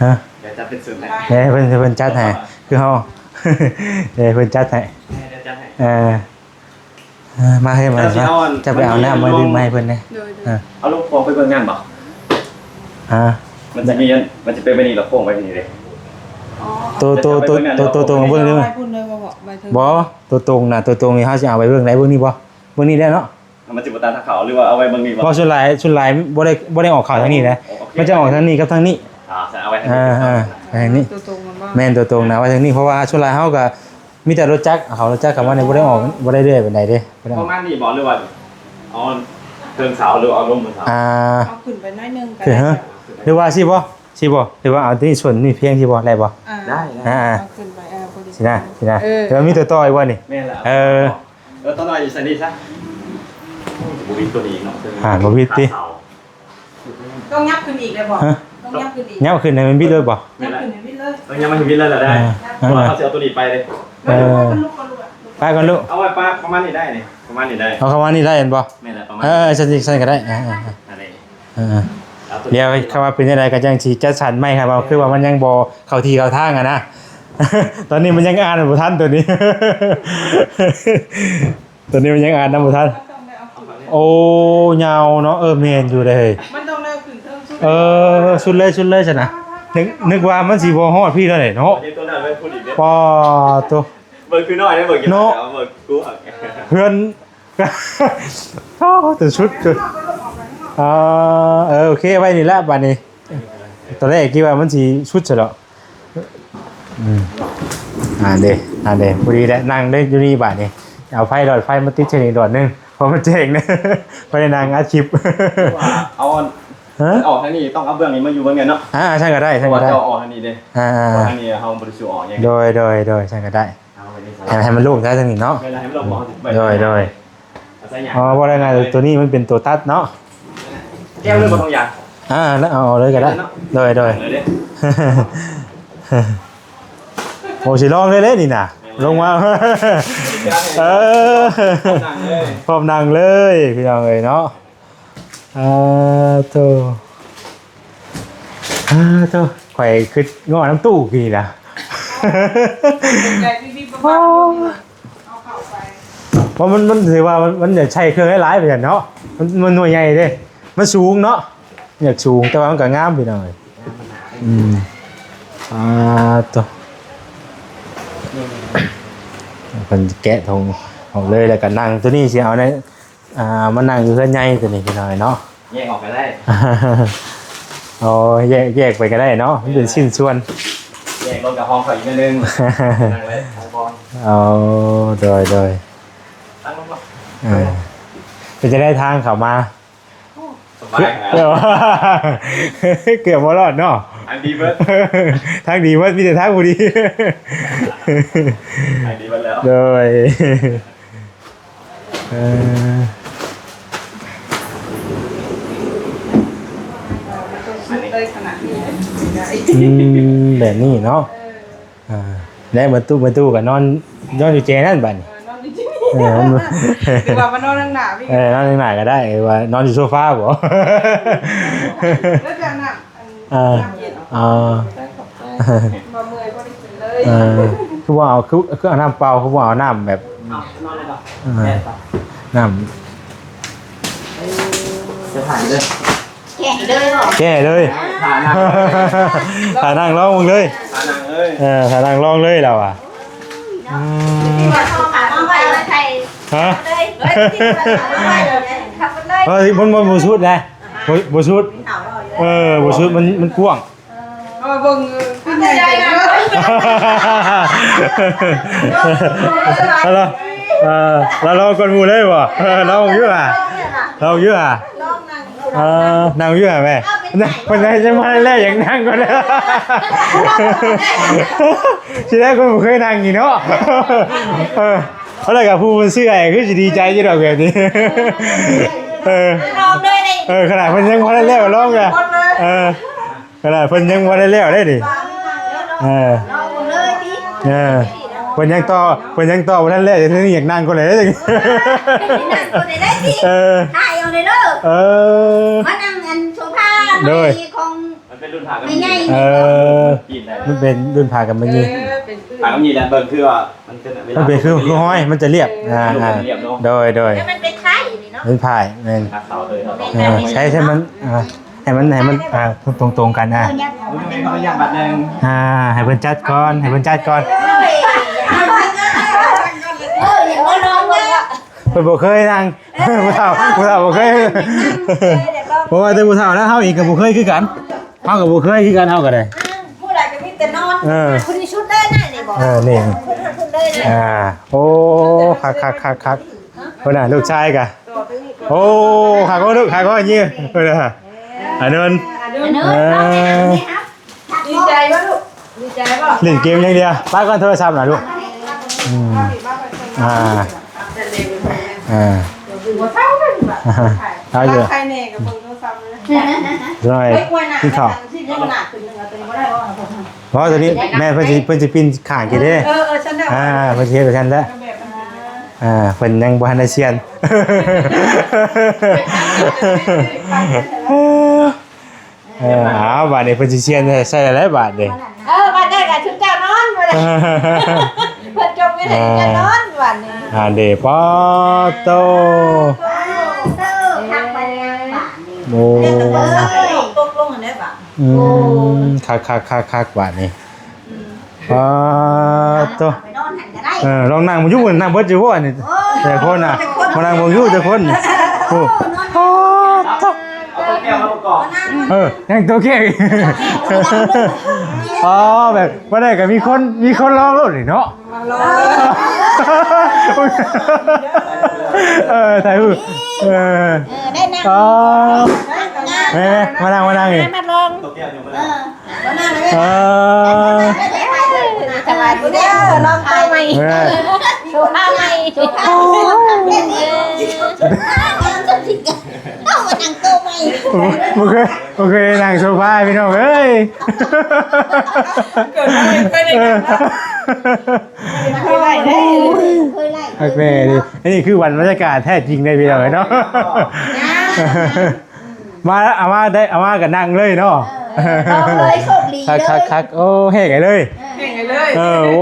ฮะ เดี๋ยวจะเป็นศูนย์ไหม อย่าให้เพิ่น อย่าเพิ่นจัดให้ คือเฮา อย่าให้เพิ่นจัดให้ เดี๋ยวจัดให้ เออ เออ มาให้มา เจ้าสิเอาอัน จะไปเอาน้ำมาดื่มมาให้เพิ่นนะ โดย โดย เออ เอาลูกโป่งไปเบิ่งงานบ่ ฮะ มันจะมีอัน มันจะเป็นแบบนี้ แล้วโป่งไปแบบนี้เลย อ๋อ ตัว ตัว ตัว ตัว ตัวตรงเบิ่งเด้อ ไปพุ่นเลยบ่ บ่ ไปเทิง บ่ ตัวตรงน่ะ ตัวตรงนี่เฮาสิเอาไปเบิ่งไหน เบิ่งนี่บ่ เบิ่งนี่ได้เนาะ มันจะบ่ตัดทางเขา หรือว่าเอาไว้เบิ่งนี่บ่ บ่ ส่วนหลาย ส่วนหลายบ่ได้ บ่ได้ออกเข้าทางนี้นะ โอเค มันจะออกทางนี้กับทางนี้ อ่า เอาไว้ทางนี้ อ่า อ่า ทางนี้ ตัวตรงมันบ่ แม่น ตัวตรงนะ ไว้ทางนี้ เพราะว่าส่วนหลายเฮาก็ มีแต่รถจักร เอารถจักรเข้ามานี่บ่ได้ออก บ่ได้เรื่อยปานใดเด้ บ่ได้ออก ประมาณนี้บ่ หรือว่าเอาเทิงเสา หรือเอาลงบนเสา อ่า เอาขึ้นไปหน่อยหนึ่งก็ คือ ได้ ฮะ หรือว่าสิบ่ สิบ่ หรือว่าเอาที่ส่วนนี้เพียงสิบ่ ได้บ่ อ่า ได้ ได้ อ่า เอาขึ้นไป เออ พอดี สินะ สินะ เออ เดี๋ยวมีตัวต่ออีกบ่นี่ แม่นแล้ว เออ เออ ตัวน้อยอยู่ใส่นี่ซะ บ่มีตัวนี้เนาะ อ่า บ่มีติ เสา ต้องยับขึ้นอีกเลยบ่ ฮะ ต้องยับขึ้นอีก ยับขึ้นให้มันบิดเลยบ่ ยับขึ้นให้บิดเลย ต้องยับมาให้บิดเลยเหรอ ได้ อ่า เพราะว่าเขาสิเอาตัวนี้ไปเลย เออ ไปก่อนลูก ไปก่อนลูก เอาไว้ปะ ประมาณนี้ได้นี่ ประมาณนี้ได้ เอาเข้ามานี่ได้เห็นบ่ แม่นแหละ ประมาณ เออ ซั่นสิ ซั่นก็ได้ อ่า อ่า อ่า อะไร เออ เอาตัว เดี๋ยวคำว่าเป็นจั่งใดก็จั่งสิจัดสรรใหม่ครับ ว่าคือว่ามันยังบ่เข้าที่เข้าทางอะนะ ตอนนี้มันยังอ่านบ่ทันตัวนี้ ตัวนี้มันยังอ่านนำบ่ทัน โอ้ ยาวเนาะ เออ แม่นอยู่เด้ มันต้องได้ขึ้นเทิงสุด เออ สุดเลย สุดเลยซั่นนะ นึก นึกว่ามันสิบ่ฮอดพี้แล้วเด้เนาะ เดี๋ยวตัวนั้นไว้พูดอีกเด้อ ปอโต เบิ่งคือน้อยได้เบิ่ง เนาะ เบิ่งกูหัก เฮือน โอ้ แต่สุด อ่า เออ โอเค ไว้นี่ละบัดนี้ ตอนแรกคิดว่ามันสิสุดซะดอก อืม อ่าเด้ อ่าเด้ พอดีแล้ว นั่งได้อยู่นี่บาดนี้ เอาไฟหลอดไฟมาติดใส่นี่หลอดหนึ่ง เพราะมันแจ้งนะ บ่ได้นั่งอัดคลิป เอาอัน ฮะ ออกทางนี้ต้องเอาเบื้องนี้มาอยู่เบื้องเดียวเนาะ อ่า ซั่นก็ได้ ซั่นก็ได้ เพราะว่าเจ้าออกทางนี้เด้ อ่า เพราะทางนี้เฮาบ่ได้สิออกหยัง โดย โดย โดย ซั่นก็ได้ เอาไปนี่ซะ ให้ ให้มันโล่งซะทางนี้เนาะ เวลาให้มันโล่ง โดย โดย เอาใส่หยัง อ๋อ บ่ได้ไง ตัวนี้มันเป็นตัวตัดเนาะ แก้วเลือกบ่ต้องยาง อ่า แล้วเอาเลยก็ได้ เนาะ โดย โดย เลยเด้ โอ้ สิลองเลยเด้นี่น่ะ ลงมา เออ นั่งเลย พร้อมนั่งเลย พี่น้องเอ้ยเนาะ อ่า โธ่ อ่า โธ่ ข่อยคิดง้อน้ำตู้กี่นะ ใจพี่ๆบ้าๆเอาเข้าไป เพราะมัน มันถือว่ามัน มันอยากใช้เครื่องหลายๆไปเนาะ มัน มันหน่วยใหญ่เด้ มันสูงเนาะ อยากสูง แต่ว่ามันก็งามพี่น้องเอ้ย อืม อ่า โธ่ เพิ่นแกะถุงออกเลย แล้วก็นั่งตัวนี้สิเอาใน อ่า มานั่งอยู่เฮือนใหญ่ตัวนี้พี่น้องเนาะ แยกออกก็ได้ อ๋อ แยก แยกไปก็ได้เนาะ มันเป็นชิ้นส่วน แยกรถกับห้องเขาอีกนิดนึง นั่งเลย อ๋อ โดย โดย ตั้งรถเนาะ เออ เป็นจะได้ทางเขามา โอ้ สบายนะ เกือบ เกือบบ่รอดเนาะ ทางดีเบิด ทางดีเบิด มีแต่ทางบ่ดี ทางดีเบิดแล้ว โดย เออ มันต้องสุดเลยขนาดนี้ อืม แบบนี้เนาะ เออ อ่า แล้วประตู ประตูก็นอน นอนอยู่แจนั่นบัดนี้ เออนอนอยู่ที่นี่ เออมัน หรือว่ามานอนข้างหน้าพี่ เออนอนข้างหน้าก็ได้ หรือว่านอนอยู่โซฟาบ่ แล้วจะเอาน้ำอัน อ่า น้ำเย็น อ่า บ่เมื่อยบ่ได้กินเลย เออ คือว่าเอา คือ คือเอาน้ำเปล่า คือว่าเอาน้ำแบบ เอานอนเลยเหรอ อ่า แม่นปะ น้ำ จะถ่ายเลย แก่เลยเหรอ แก่เลย ถ่ายหนัง ถ่ายหนังลองมึงเลย ถ่ายหนังเลย เออ ถ่ายหนังลองเลยเราอ่ะ อืม ที่ว่าเขาหามาไว้ไว้ไทย ฮะ เลย เฮ้ย ที่ว่าเขาหามาไว้เลย ขับรถเลย เฮ้ย มัน มันบ่สุดนะ บ่ บ่สุด เออ บ่สุด มัน มันกว้าง เอามาเบิ่ง เออ ขึ้นใหญ่เลย ฮัลโหล เออ แล้วเราก่อนหมู่เลยบ่ เออ เราอยู่อ่ะ เราอยู่อ่ะ เออ นั่งอยู่อ่ะแม่ เพิ่นได้จังหวะแรกอยากนั่งก่อนเลย ทีแรกก็บ่เคยนั่งนี่เนาะ เออ เพราะอะไรกับผู้เพิ่นซื้อให้คือสิดีใจอยู่ดอกแบบนี้ เออ ลองด้วยเลย เออ ขนาดเพิ่นยังบ่ทันแล้วลองเลย เออ ขนาดเพิ่นยังบ่ทันแล้วได้ดิ เออ ลองเลยดิ เออ เพิ่นยังต่อ เพิ่นยังต่อบ่ทันแล้ว ยังอยากนั่งก่อนเลย เออ นั่งก่อนเลยได้สิ เออ ถ่ายเอาเลยเด้อ เออ มานั่งอันโซฟา โดย ใหม่ของ มันเป็นรุ่นผ่ากับ ไม่ใหญ่ เออ กินได้ มันเป็นรุ่นผ่ากับมันนี่ เออ เป็นคือ ผ่ากับนี่แหละเบิ่งคือว่ามันเป็นเวลา มันเป็นคือ คือห้อย มันจะเรียบ อ่า อ่า เรียบเนาะ โดย โดย แล้วมันเป็นไข่นี่เนาะ เป็นผ่าย แม่น อ่ะเขาเลยเขาต้อง เออ ใช้ ใช้มัน อ่า ให้มัน ให้มัน อ่า ตรงๆกัน อ่า เออเนี่ย เขาอยากบัตรแดง อ่า ให้เพิ่นจัดก่อน ให้เพิ่นจัดก่อน เออเนี่ย เออเนี่ย เพิ่นบ่เคยนั่ง ผู้เฒ่า ผู้เฒ่าบ่เคย เพราะว่าแต่ผู้เฒ่าแล้วเฮาเองก็บ่เคยคือกัน เฮาก็บ่เคยคือกัน เฮาก็ได้ ผู้ใดก็มีแต่นอน เออ ผู้ที่สุดเลยนะนี่บอก เออ นี่ ผู้ที่สุดเลยนะ อ่า โอ้ คักคักคักคัก เพิ่นน่ะ ลูกชายกะ โอ้ คักโอ้ ลูก คักโอ้ เยี่ยม เพิ่นน่ะ อันนั้น อันนั้น เออ ดีใจบ่ลูก ดีใจบ่ เล่นเกมอย่างเดียว ปะก่อนโทรศัพท์น่ะลูก อืม อ่า อ่า บ่เท่ากันบ่ เอาอยู่ ใครแน่กับเบิ่งโทรศัพท์เลย หน่อย เฮ้ย อ้วนน่ะ กินข้าว ที่ยังหนักขึ้นนึงเอาตัวนี้บ่ได้บ่ เพราะว่าตัวนี้แม่เพิ่นสิ เพิ่นสิปิ้นข้างกินเด้ เออ เออ ฉันได้ อ่า เพิ่นสิเฮ็ดแบบนั้นแหละ แบบนั้น อ่า เพิ่นยังบ่ทันได้เซียน เออ เอาบาดนี้เพิ่นสิเซียนใส่หลายบาดเด้ เออ บาดได้กับชุดเจ้านอนบ่ได้ เพิ่นจงไม่ได้ชุดเจ้านอนบาดนี้ อ่า เด้ ปอโต โอ้ ตกลงกันได้ปะ อืม คักคักคักคักบาดนี้ อ่า ตัว ไปนอนหันก็ได้ เออ ลองนั่งมาอยู่ นั่งเบิดอยู่บ่นี่ โอ้ย แต่คนน่ะ มานั่งเบิ่งอยู่แต่คน โอ้ เอาตัวแก้วมาประกอบ เออ นั่งตัวแก้วอีก อ๋อ แบบบ่ได้ก็มีคน มีคนลองโลดนี่เนาะ เออ ถ่ายรูป เออ เออ ได้นั่ง อ๋อ แม่ มานั่ง มานั่งนี่ มาลอง ตัวแก้วอยู่บ่ได้ เออ สวัสดีเด้อ ลองตัวใหม่ เออ โชว์ผ้าใหม่ โชว์ผ้าใหม่ เอามานั่งโต๊ะใหม่ บ่เคย บ่เคยนั่งโซฟาพี่น้องเอ้ย เกิดมาไม่เคยได้นั่งนะ เออ เคยไล่เด้ เคยไล่ โอเคดิ อันนี้คือวันบรรยากาศแท้จริงเลยพี่น้องเอ้ยเนาะ มาแล้ว เอามาได้ เอามาก็นั่งเลยเนาะ เออ เออ ลองเลย โชคดี คัก เลย คัก คัก โอ้ แห้งเลย เออ แห้งเลย เออ โอ้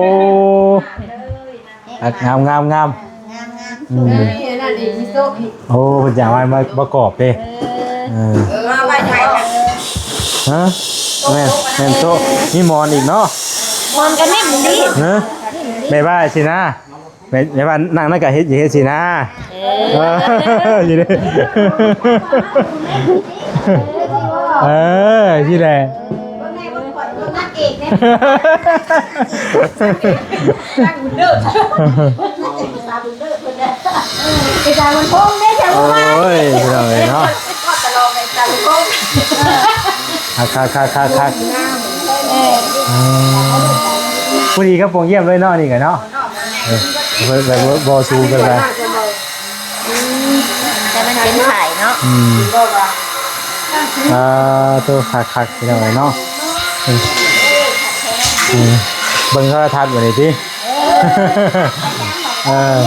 คัก งาม งาม งาม งาม งาม อืม นี่นั่นอีก มีโต๊ะอีก โอ้ เพิ่นจะเอาไว้มาประกอบเด้ เออ เออ เออ เอาไว้ไว้กัน ฮะ แม่น แม่นโต๊ะ มีหมอนอีกเนาะ หมอนก็นิ่มดี ฮะ แม่บ้านสินะ แม่ แม่บ้านนั่งนั่นก็เฮ็ด เฮ็ดสินะ เออ เออ อยู่ดิ เออ สิแหละ เบิ่งในเบิ่งข่อยเบิ่งนางเอกเนี่ย นางบุญเลิศ ตาบุญเลิศเพิ่นน่ะ เออ ไปตาบุญพงษ์เด้อ แถวบ้าน โอ้ย พี่น้องเอ้ยเนาะ ทอดตะลองในตาบุญพงษ์ คัก คัก คัก คัก คัก เออ อืม พอดีกับโป่งเยี่ยมเลยเนาะ นี่กันเนาะ เออ แบบว่าบ่สูงเกินไป แต่มันเป็นไข่เนาะ อืม อ่า ตัวคักๆ พี่น้องเอ้ยเนาะ อืม อืม เบิ่งโทรทัศน์บัดนี้ติ เออ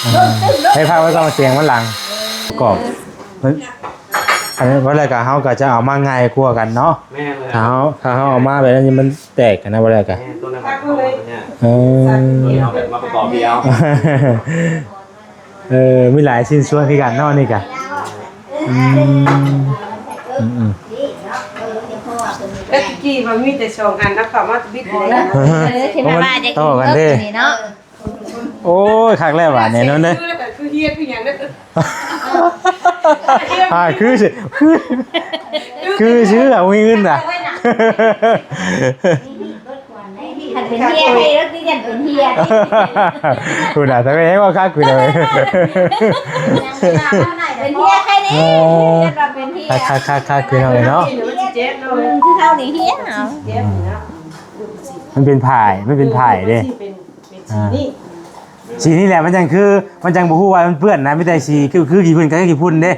เออ ให้พักไว้ก่อน เสียงมันหลัง กรอบ มัน อันนี้ว่าแล้วก็เฮาก็จะเอามาง่ายกว่ากันเนาะ แม่นเลย ถ้าเฮา ถ้าเฮาเอามาแบบนั้นมันแตกกันนะ ว่าแล้วก็ แม่น ตัวนั้นก็ตัวเนี่ย เออ เอาแบบมาประกอบเดียว เออ มีหลายชิ้นส่วนคือกันเนาะนี่กะ อืม อืม อืม แล้วตะกี้มันมีแต่สองอัน แล้วเขามาบิดเลยนะ เออ ที่มันมาจาก ต่อกันเด้ นี่เนาะ โอ้ย คักแล้วบาดนี้เนาะเด้ คือเฮ็ดคือหยังเด้อ อ่า คือสิ คือ คือชื่อเอาเงินน่ะ คันเป็นเฮียให้แล้วที่ยันเป็นเฮีย คุณน่ะ ทำไมให้ว่าคักคุณเลย เป็นเฮียใครนี่ เออ เฮียก็เป็นเฮีย คัก คัก คัก คัก คือเอาเลยเนาะ เจ็บเลย คือเท่านี้เฮียเอา เจ็บอยู่แล้ว มันเป็นผาย มันเป็นผายเด้ เป็น เป็นสีนี่ สีนี่แหละมันจังคือ มันจังบ่ฮู้ว่ามันเปื้อนนะ มีแต่สีคือ คือขี้ฝุ่นกับขี้ฝุ่นเด้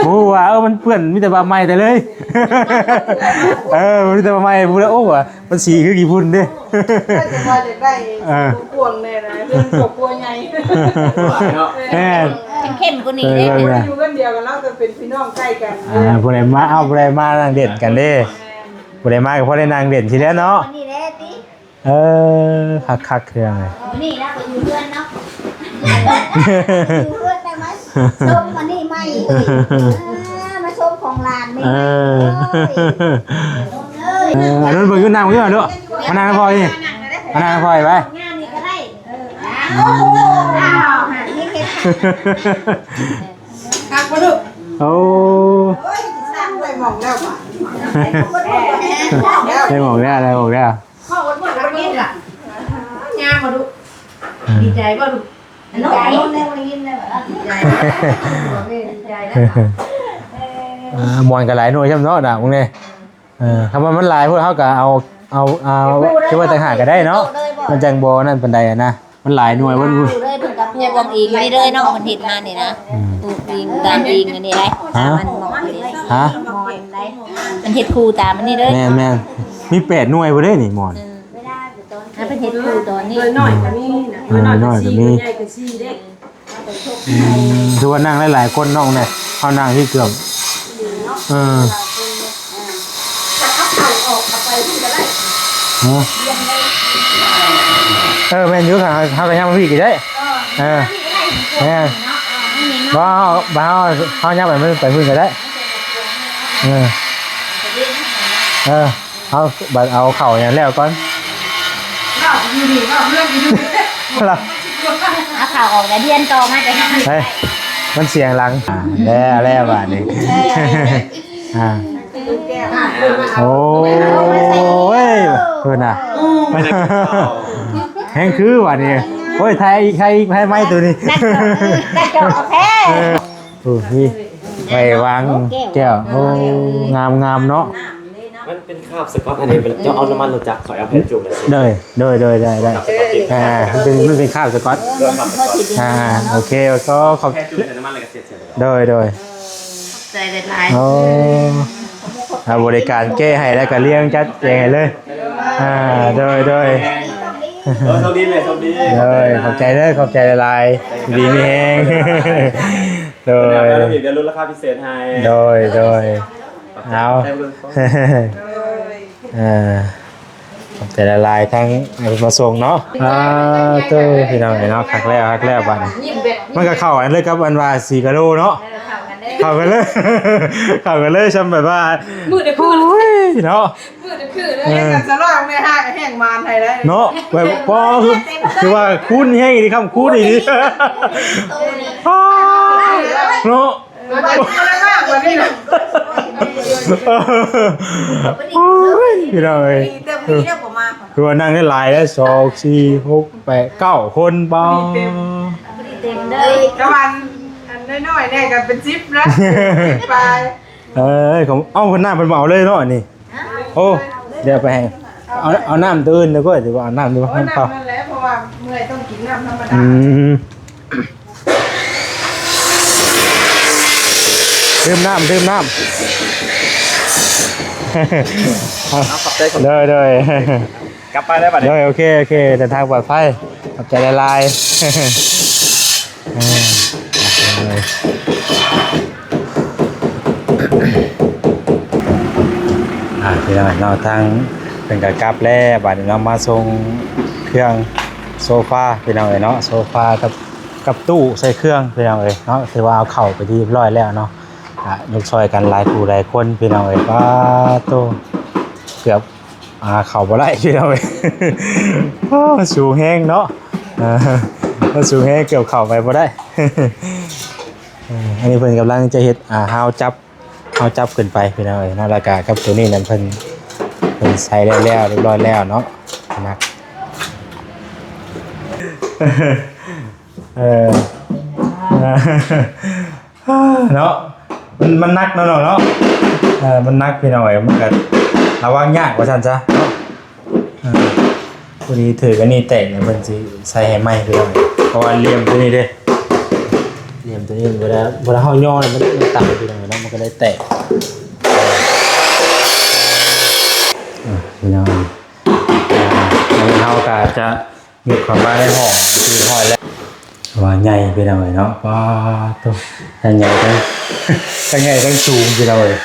บ่ฮู้ว่า เออ มันเปื้อน มีแต่ว่าใหม่แต่เลย เออ มีแต่ว่าใหม่ พูดแล้ว โอ้ ว่ามันสีคือขี้ฝุ่นเด้ ก็จะว่าจะได้ เออ ครอบครัวแน่นะ เป็นครอบครัวใหญ่ แม่น เข้มๆกว่านี้เด้ เออ อยู่กันเดียวกันแล้วก็เป็นพี่น้องใกล้กัน อ่า ผู้ใดมา เอา ผู้ใดมานั่งเล่นกันเด้ ผู้ใดมาก็พอได้นั่งเล่นทีแล้วเนาะ นี่แหละติ เออ คักๆ คืออะไร นี่นะ ไปอยู่เพื่อนเนาะ อยู่เพื่อนได้ไหม ชมอันนี้ไหม เออ มาชมของหลานไหม เออ เอ้ย เออ อันนั้นเบิ่งอยู่นั่งอยู่ด้วย มานั่งพอนี่ มานั่งพอไป งานนี้ก็ได้ เออ อ้าว อ้าว นี่เห็น คักบ่ลูก โอ้ โอ้ย สร้างไว้หม่องแล้วว่ะ ได้หม่องแล้ว ได้หม่องแล้ว พ่ออดมื้อก็กินล่ะ ยามบ่ลูก อืม ดีใจบ่ลูก ดีใจ น้องได้มายินได้บ่ล่ะ ดีใจ ดีใจนะ อ่า ม่วนกันหลายหน่วยซ้ำเนาะ น่ะ พวกนี้ เออ ถ้าว่ามันหลายพวกเขาก็เอา เอา เอา เก็บไว้ต่างหากก็ได้เนาะ มันจังบ่นั่นปานใดอะนะ มันหลายหน่วย มัน เลยเพิ่นก็ปลูกวางอิงนี่เลยเนาะ เพิ่นเฮ็ดมานี่นะ อืม ปลูกอิงตามอิงอันนี้ได้ ฮะ มันหมอนนี่ ฮะ หมอนได้ มันเฮ็ดคู่ตามอันนี้เลย แม่นๆ มีแปดหน่วยบ่ได้นี่หมอน เออ แล้วเพิ่นเฮ็ดคู่ตอนนี้ หน่อยก็มีนะ เออ หน่อยก็มี ใหญ่ก็สี่เด้ อืม ถือว่านั่งหลายๆคนเนาะเนี่ย เฮานั่งที่เกือบ เออ เออ แม่นอยู่ค่ะ เฮาก็ยังมาพี่ก็ได้ เออ แม่น บ่ เฮา บ่ เฮา เฮายังไป ไปพื้นก็ได้ เออ เออ เอา บัดเอาเข้าอย่างแล้วก่อน เรา เอาข่าวออกแต่เดือนต่อมาแต่ยังไม่ เฮ้ย มันเสียงหลัง อ่า แล้ว แล้วบาดนี้ อ่า โอ้ย เพิ่นน่ะ แฮงคือบาดนี้ โอ้ย ไทยอีก ไทยอีก ไทยไม้ตัวนี้ กระจอกกาแฟ เออ โอ้ นี่ ไปวางแก้ว โอ้ งามงามเนาะ มันเป็นคราบสก๊อตอันนี้ เป็นเจ้าเอาน้ำมันรถจักร ขอเอาเพชรจุ่มเลยสิ โดย โดย โดย ได้ ได้ คราบสก๊อต อ่า มันเป็น มันเป็นคราบสก๊อต โดยคราบสก๊อต อ่า โอเค ก็ขอบ แค่จุ่มใส่น้ำมันแล้วก็เสร็จ เสร็จแล้ว โดย โดย ใจหลายๆ โอ้ อ่า บริการแก้ให้แล้วก็เลี้ยงจัดแจงให้เลย อ่า โดย โดย เออ โชคดีเลย โชคดี โดย ขอบใจเด้อ ขอบใจหลายๆ ดีมีแฮง โดย เดี๋ยวลดราคาพิเศษให้ โดย โดย เอา เออ ขอบใจหลายๆ ทั้งมาส่งเนาะ อ่า โต พี่น้องเนาะ คักแล้ว คักแล้วบัดนี้ มันก็เข้ากันเลยกับอันว่าสี่กิโลเนาะ เข้ากันเลย เข้ากันเลย ซ้ำแบบว่า มือเดียวคือ โอ้ย เนาะ มือเดียวคือเลย เออ กันสลองแม่ห้าแห้งมานไทยได้ เนาะ แบบ ปอ คือ คือว่าคูณแฮงอีกครับ คูณอีก เนาะ มาเป็นคนละมากกว่านี้นะ โอ้ย พี่น้องเอ้ย เต็มที่แล้วผมมา คือว่านั่งได้หลายแล้ว สอง สี่ หก แปด เก้า คนบ่ เต็มเลย ตะวันอันน้อยๆเนี่ยก็เป็นสิบแล้ว ไป เอ้ย ของ เอ้า คนหน้าเพิ่นบ่เอาเลยเนาะอันนี้ โอ้ เดี๋ยวไปให้ เอา เอาน้ำตื่นเดี๋ยวก็ เดี๋ยวเอาน้ำดีกว่า โอ้ย น้ำเปล่า น้ำนั่นแหละ เพราะว่าเมื่อยต้องกินน้ำธรรมดา อืม ดื่มน้ำ ดื่มน้ำ เอา ขอบใจ ขอบใจ โดย โดย กลับมาได้บัดนี้ โดย โอเค โอเค เดินทางปลอดภัย ขอบใจหลายๆ อ่า อ่า พี่น้องเนาะ ทางเพิ่นก็กลับแล้ว บัดนี้เนาะ มาส่งเครื่องโซฟา พี่น้องเอ้ยเนาะ โซฟากับ กับตู้ใส่เครื่อง พี่น้องเอ้ยเนาะ ถือว่าเอาเข้าไปที่เรียบร้อยแล้วเนาะ อ่ะ ยกซอยกันหลายผู้หลายคน พี่น้องเอ้ย ป๊าดโต เกือบ อ่า เข้าบ่ได้ พี่น้องเอ้ย โอ้ สูงแฮงเนาะ อ่า มันสูงแฮง เกือบเข้าไปบ่ได้ เออ อันนี้เพิ่นกำลังจะเฮ็ด อ่า ฮาวจับ ฮาวจับขึ้นไป พี่น้องเอ้ยเนาะ แล้วก็กับตัวนี้นั่นเพิ่น เพิ่นใส่แล้ว เรียบร้อยแล้วเนาะ หนัก เออ เนาะ มัน มันหนักเนาะ เนาะ เนาะ เออ มันหนัก พี่น้องเอ้ย มันก็ระวังยากว่าซั่นซะเนาะ เออ พอดีถืออันนี้แตกเนี่ย เพิ่นสิใส่ให้ใหม่ พี่น้องเอ้ย เพราะว่าเหลี่ยมตัวนี้เด้ เหลี่ยมตัวนี้เวลา เวลาเฮาย่อเนี่ย มัน มันต่ำ พี่น้องเอ้ยเนาะ มันก็เลยแตก อ่ะ พี่น้อง อ่า อันนี้เฮาก็จะ มีความว่าได้หอมคือหอยแล้ว ว่าใหญ่ พี่น้องเอ้ยเนาะ ป๊าดโต ทั้งใหญ่ทั้ง ทั้งใหญ่ทั้งสูง พี่น้องเอ้ย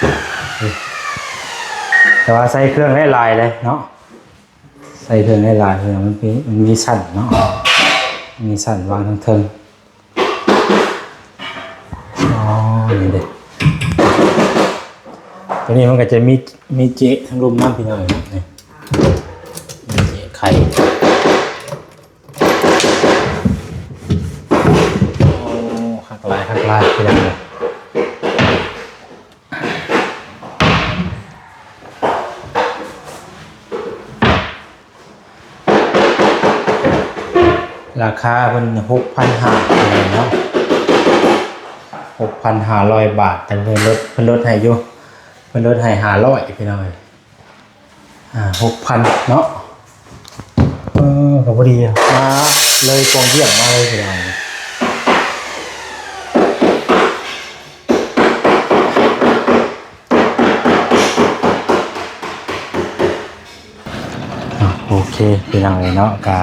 แต่ว่าใส่เครื่องได้หลายเลยเนาะ ใส่เครื่องได้หลายเลย มันมี มันมีสันเนาะ มีสันวางทั้งเทิง อ๋อ นี่เด้ ตัวนี้มันก็จะมี มีเจาะทั้งลุ่มน้ำ พี่น้องเอ้ยเนาะ นี่ มีเจาะไข่ โอ้ คักหลาย คักหลาย พี่น้องเอ้ย ราคาเพิ่น หกพันห้าร้อย เนาะ หกพันห้าร้อย บาท แต่เพิ่นลด เพิ่นลดให้อยู่ เพิ่นลดให้ ห้าร้อย พี่น้องเอ้ย อ่า หกพัน เนาะ เออ ก็พอดีอะ มาเลย กองเยี่ยมมาเลย พี่น้อง อ่ะ โอเค พี่น้องเอ้ยเนาะ ก็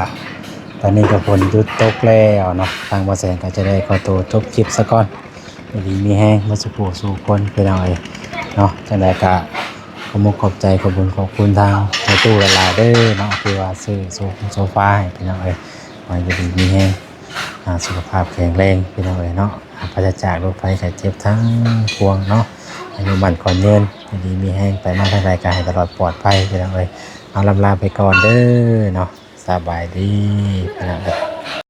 ตอนนี้ก็ฝนหยุดตกแล้วเนาะ ทางบ่าวแสนก็จะได้ขอตัวจบคลิปซะก่อน อยู่ดีมีแฮงเบิดสู่ผู้สู่คน พี่น้องเอ้ยเนาะ จั่งใดก็ขอมุกขอบใจ ขอบบุญขอบคุณทางแม่ตู้หลายๆ เด้อเนาะ ที่ว่าซื้อโซฟงโซฟาให้ พี่น้องเอ้ย ขอให้อยู่ดีมีแฮง อ่า สุขภาพแข็งแรง พี่น้องเอ้ยเนาะ อ่า ปราศจากโรคภัยไข้เจ็บทั้งปวงเนาะ อายุมั่นขวัญยืน อยู่ดีมีแฮง ไปมาทางใดก็ให้ตลอดปลอดภัย พี่น้องเอ้ย เอาล่ำลาไปก่อนเด้อเนาะ สบายดี พี่น้องเอ้ย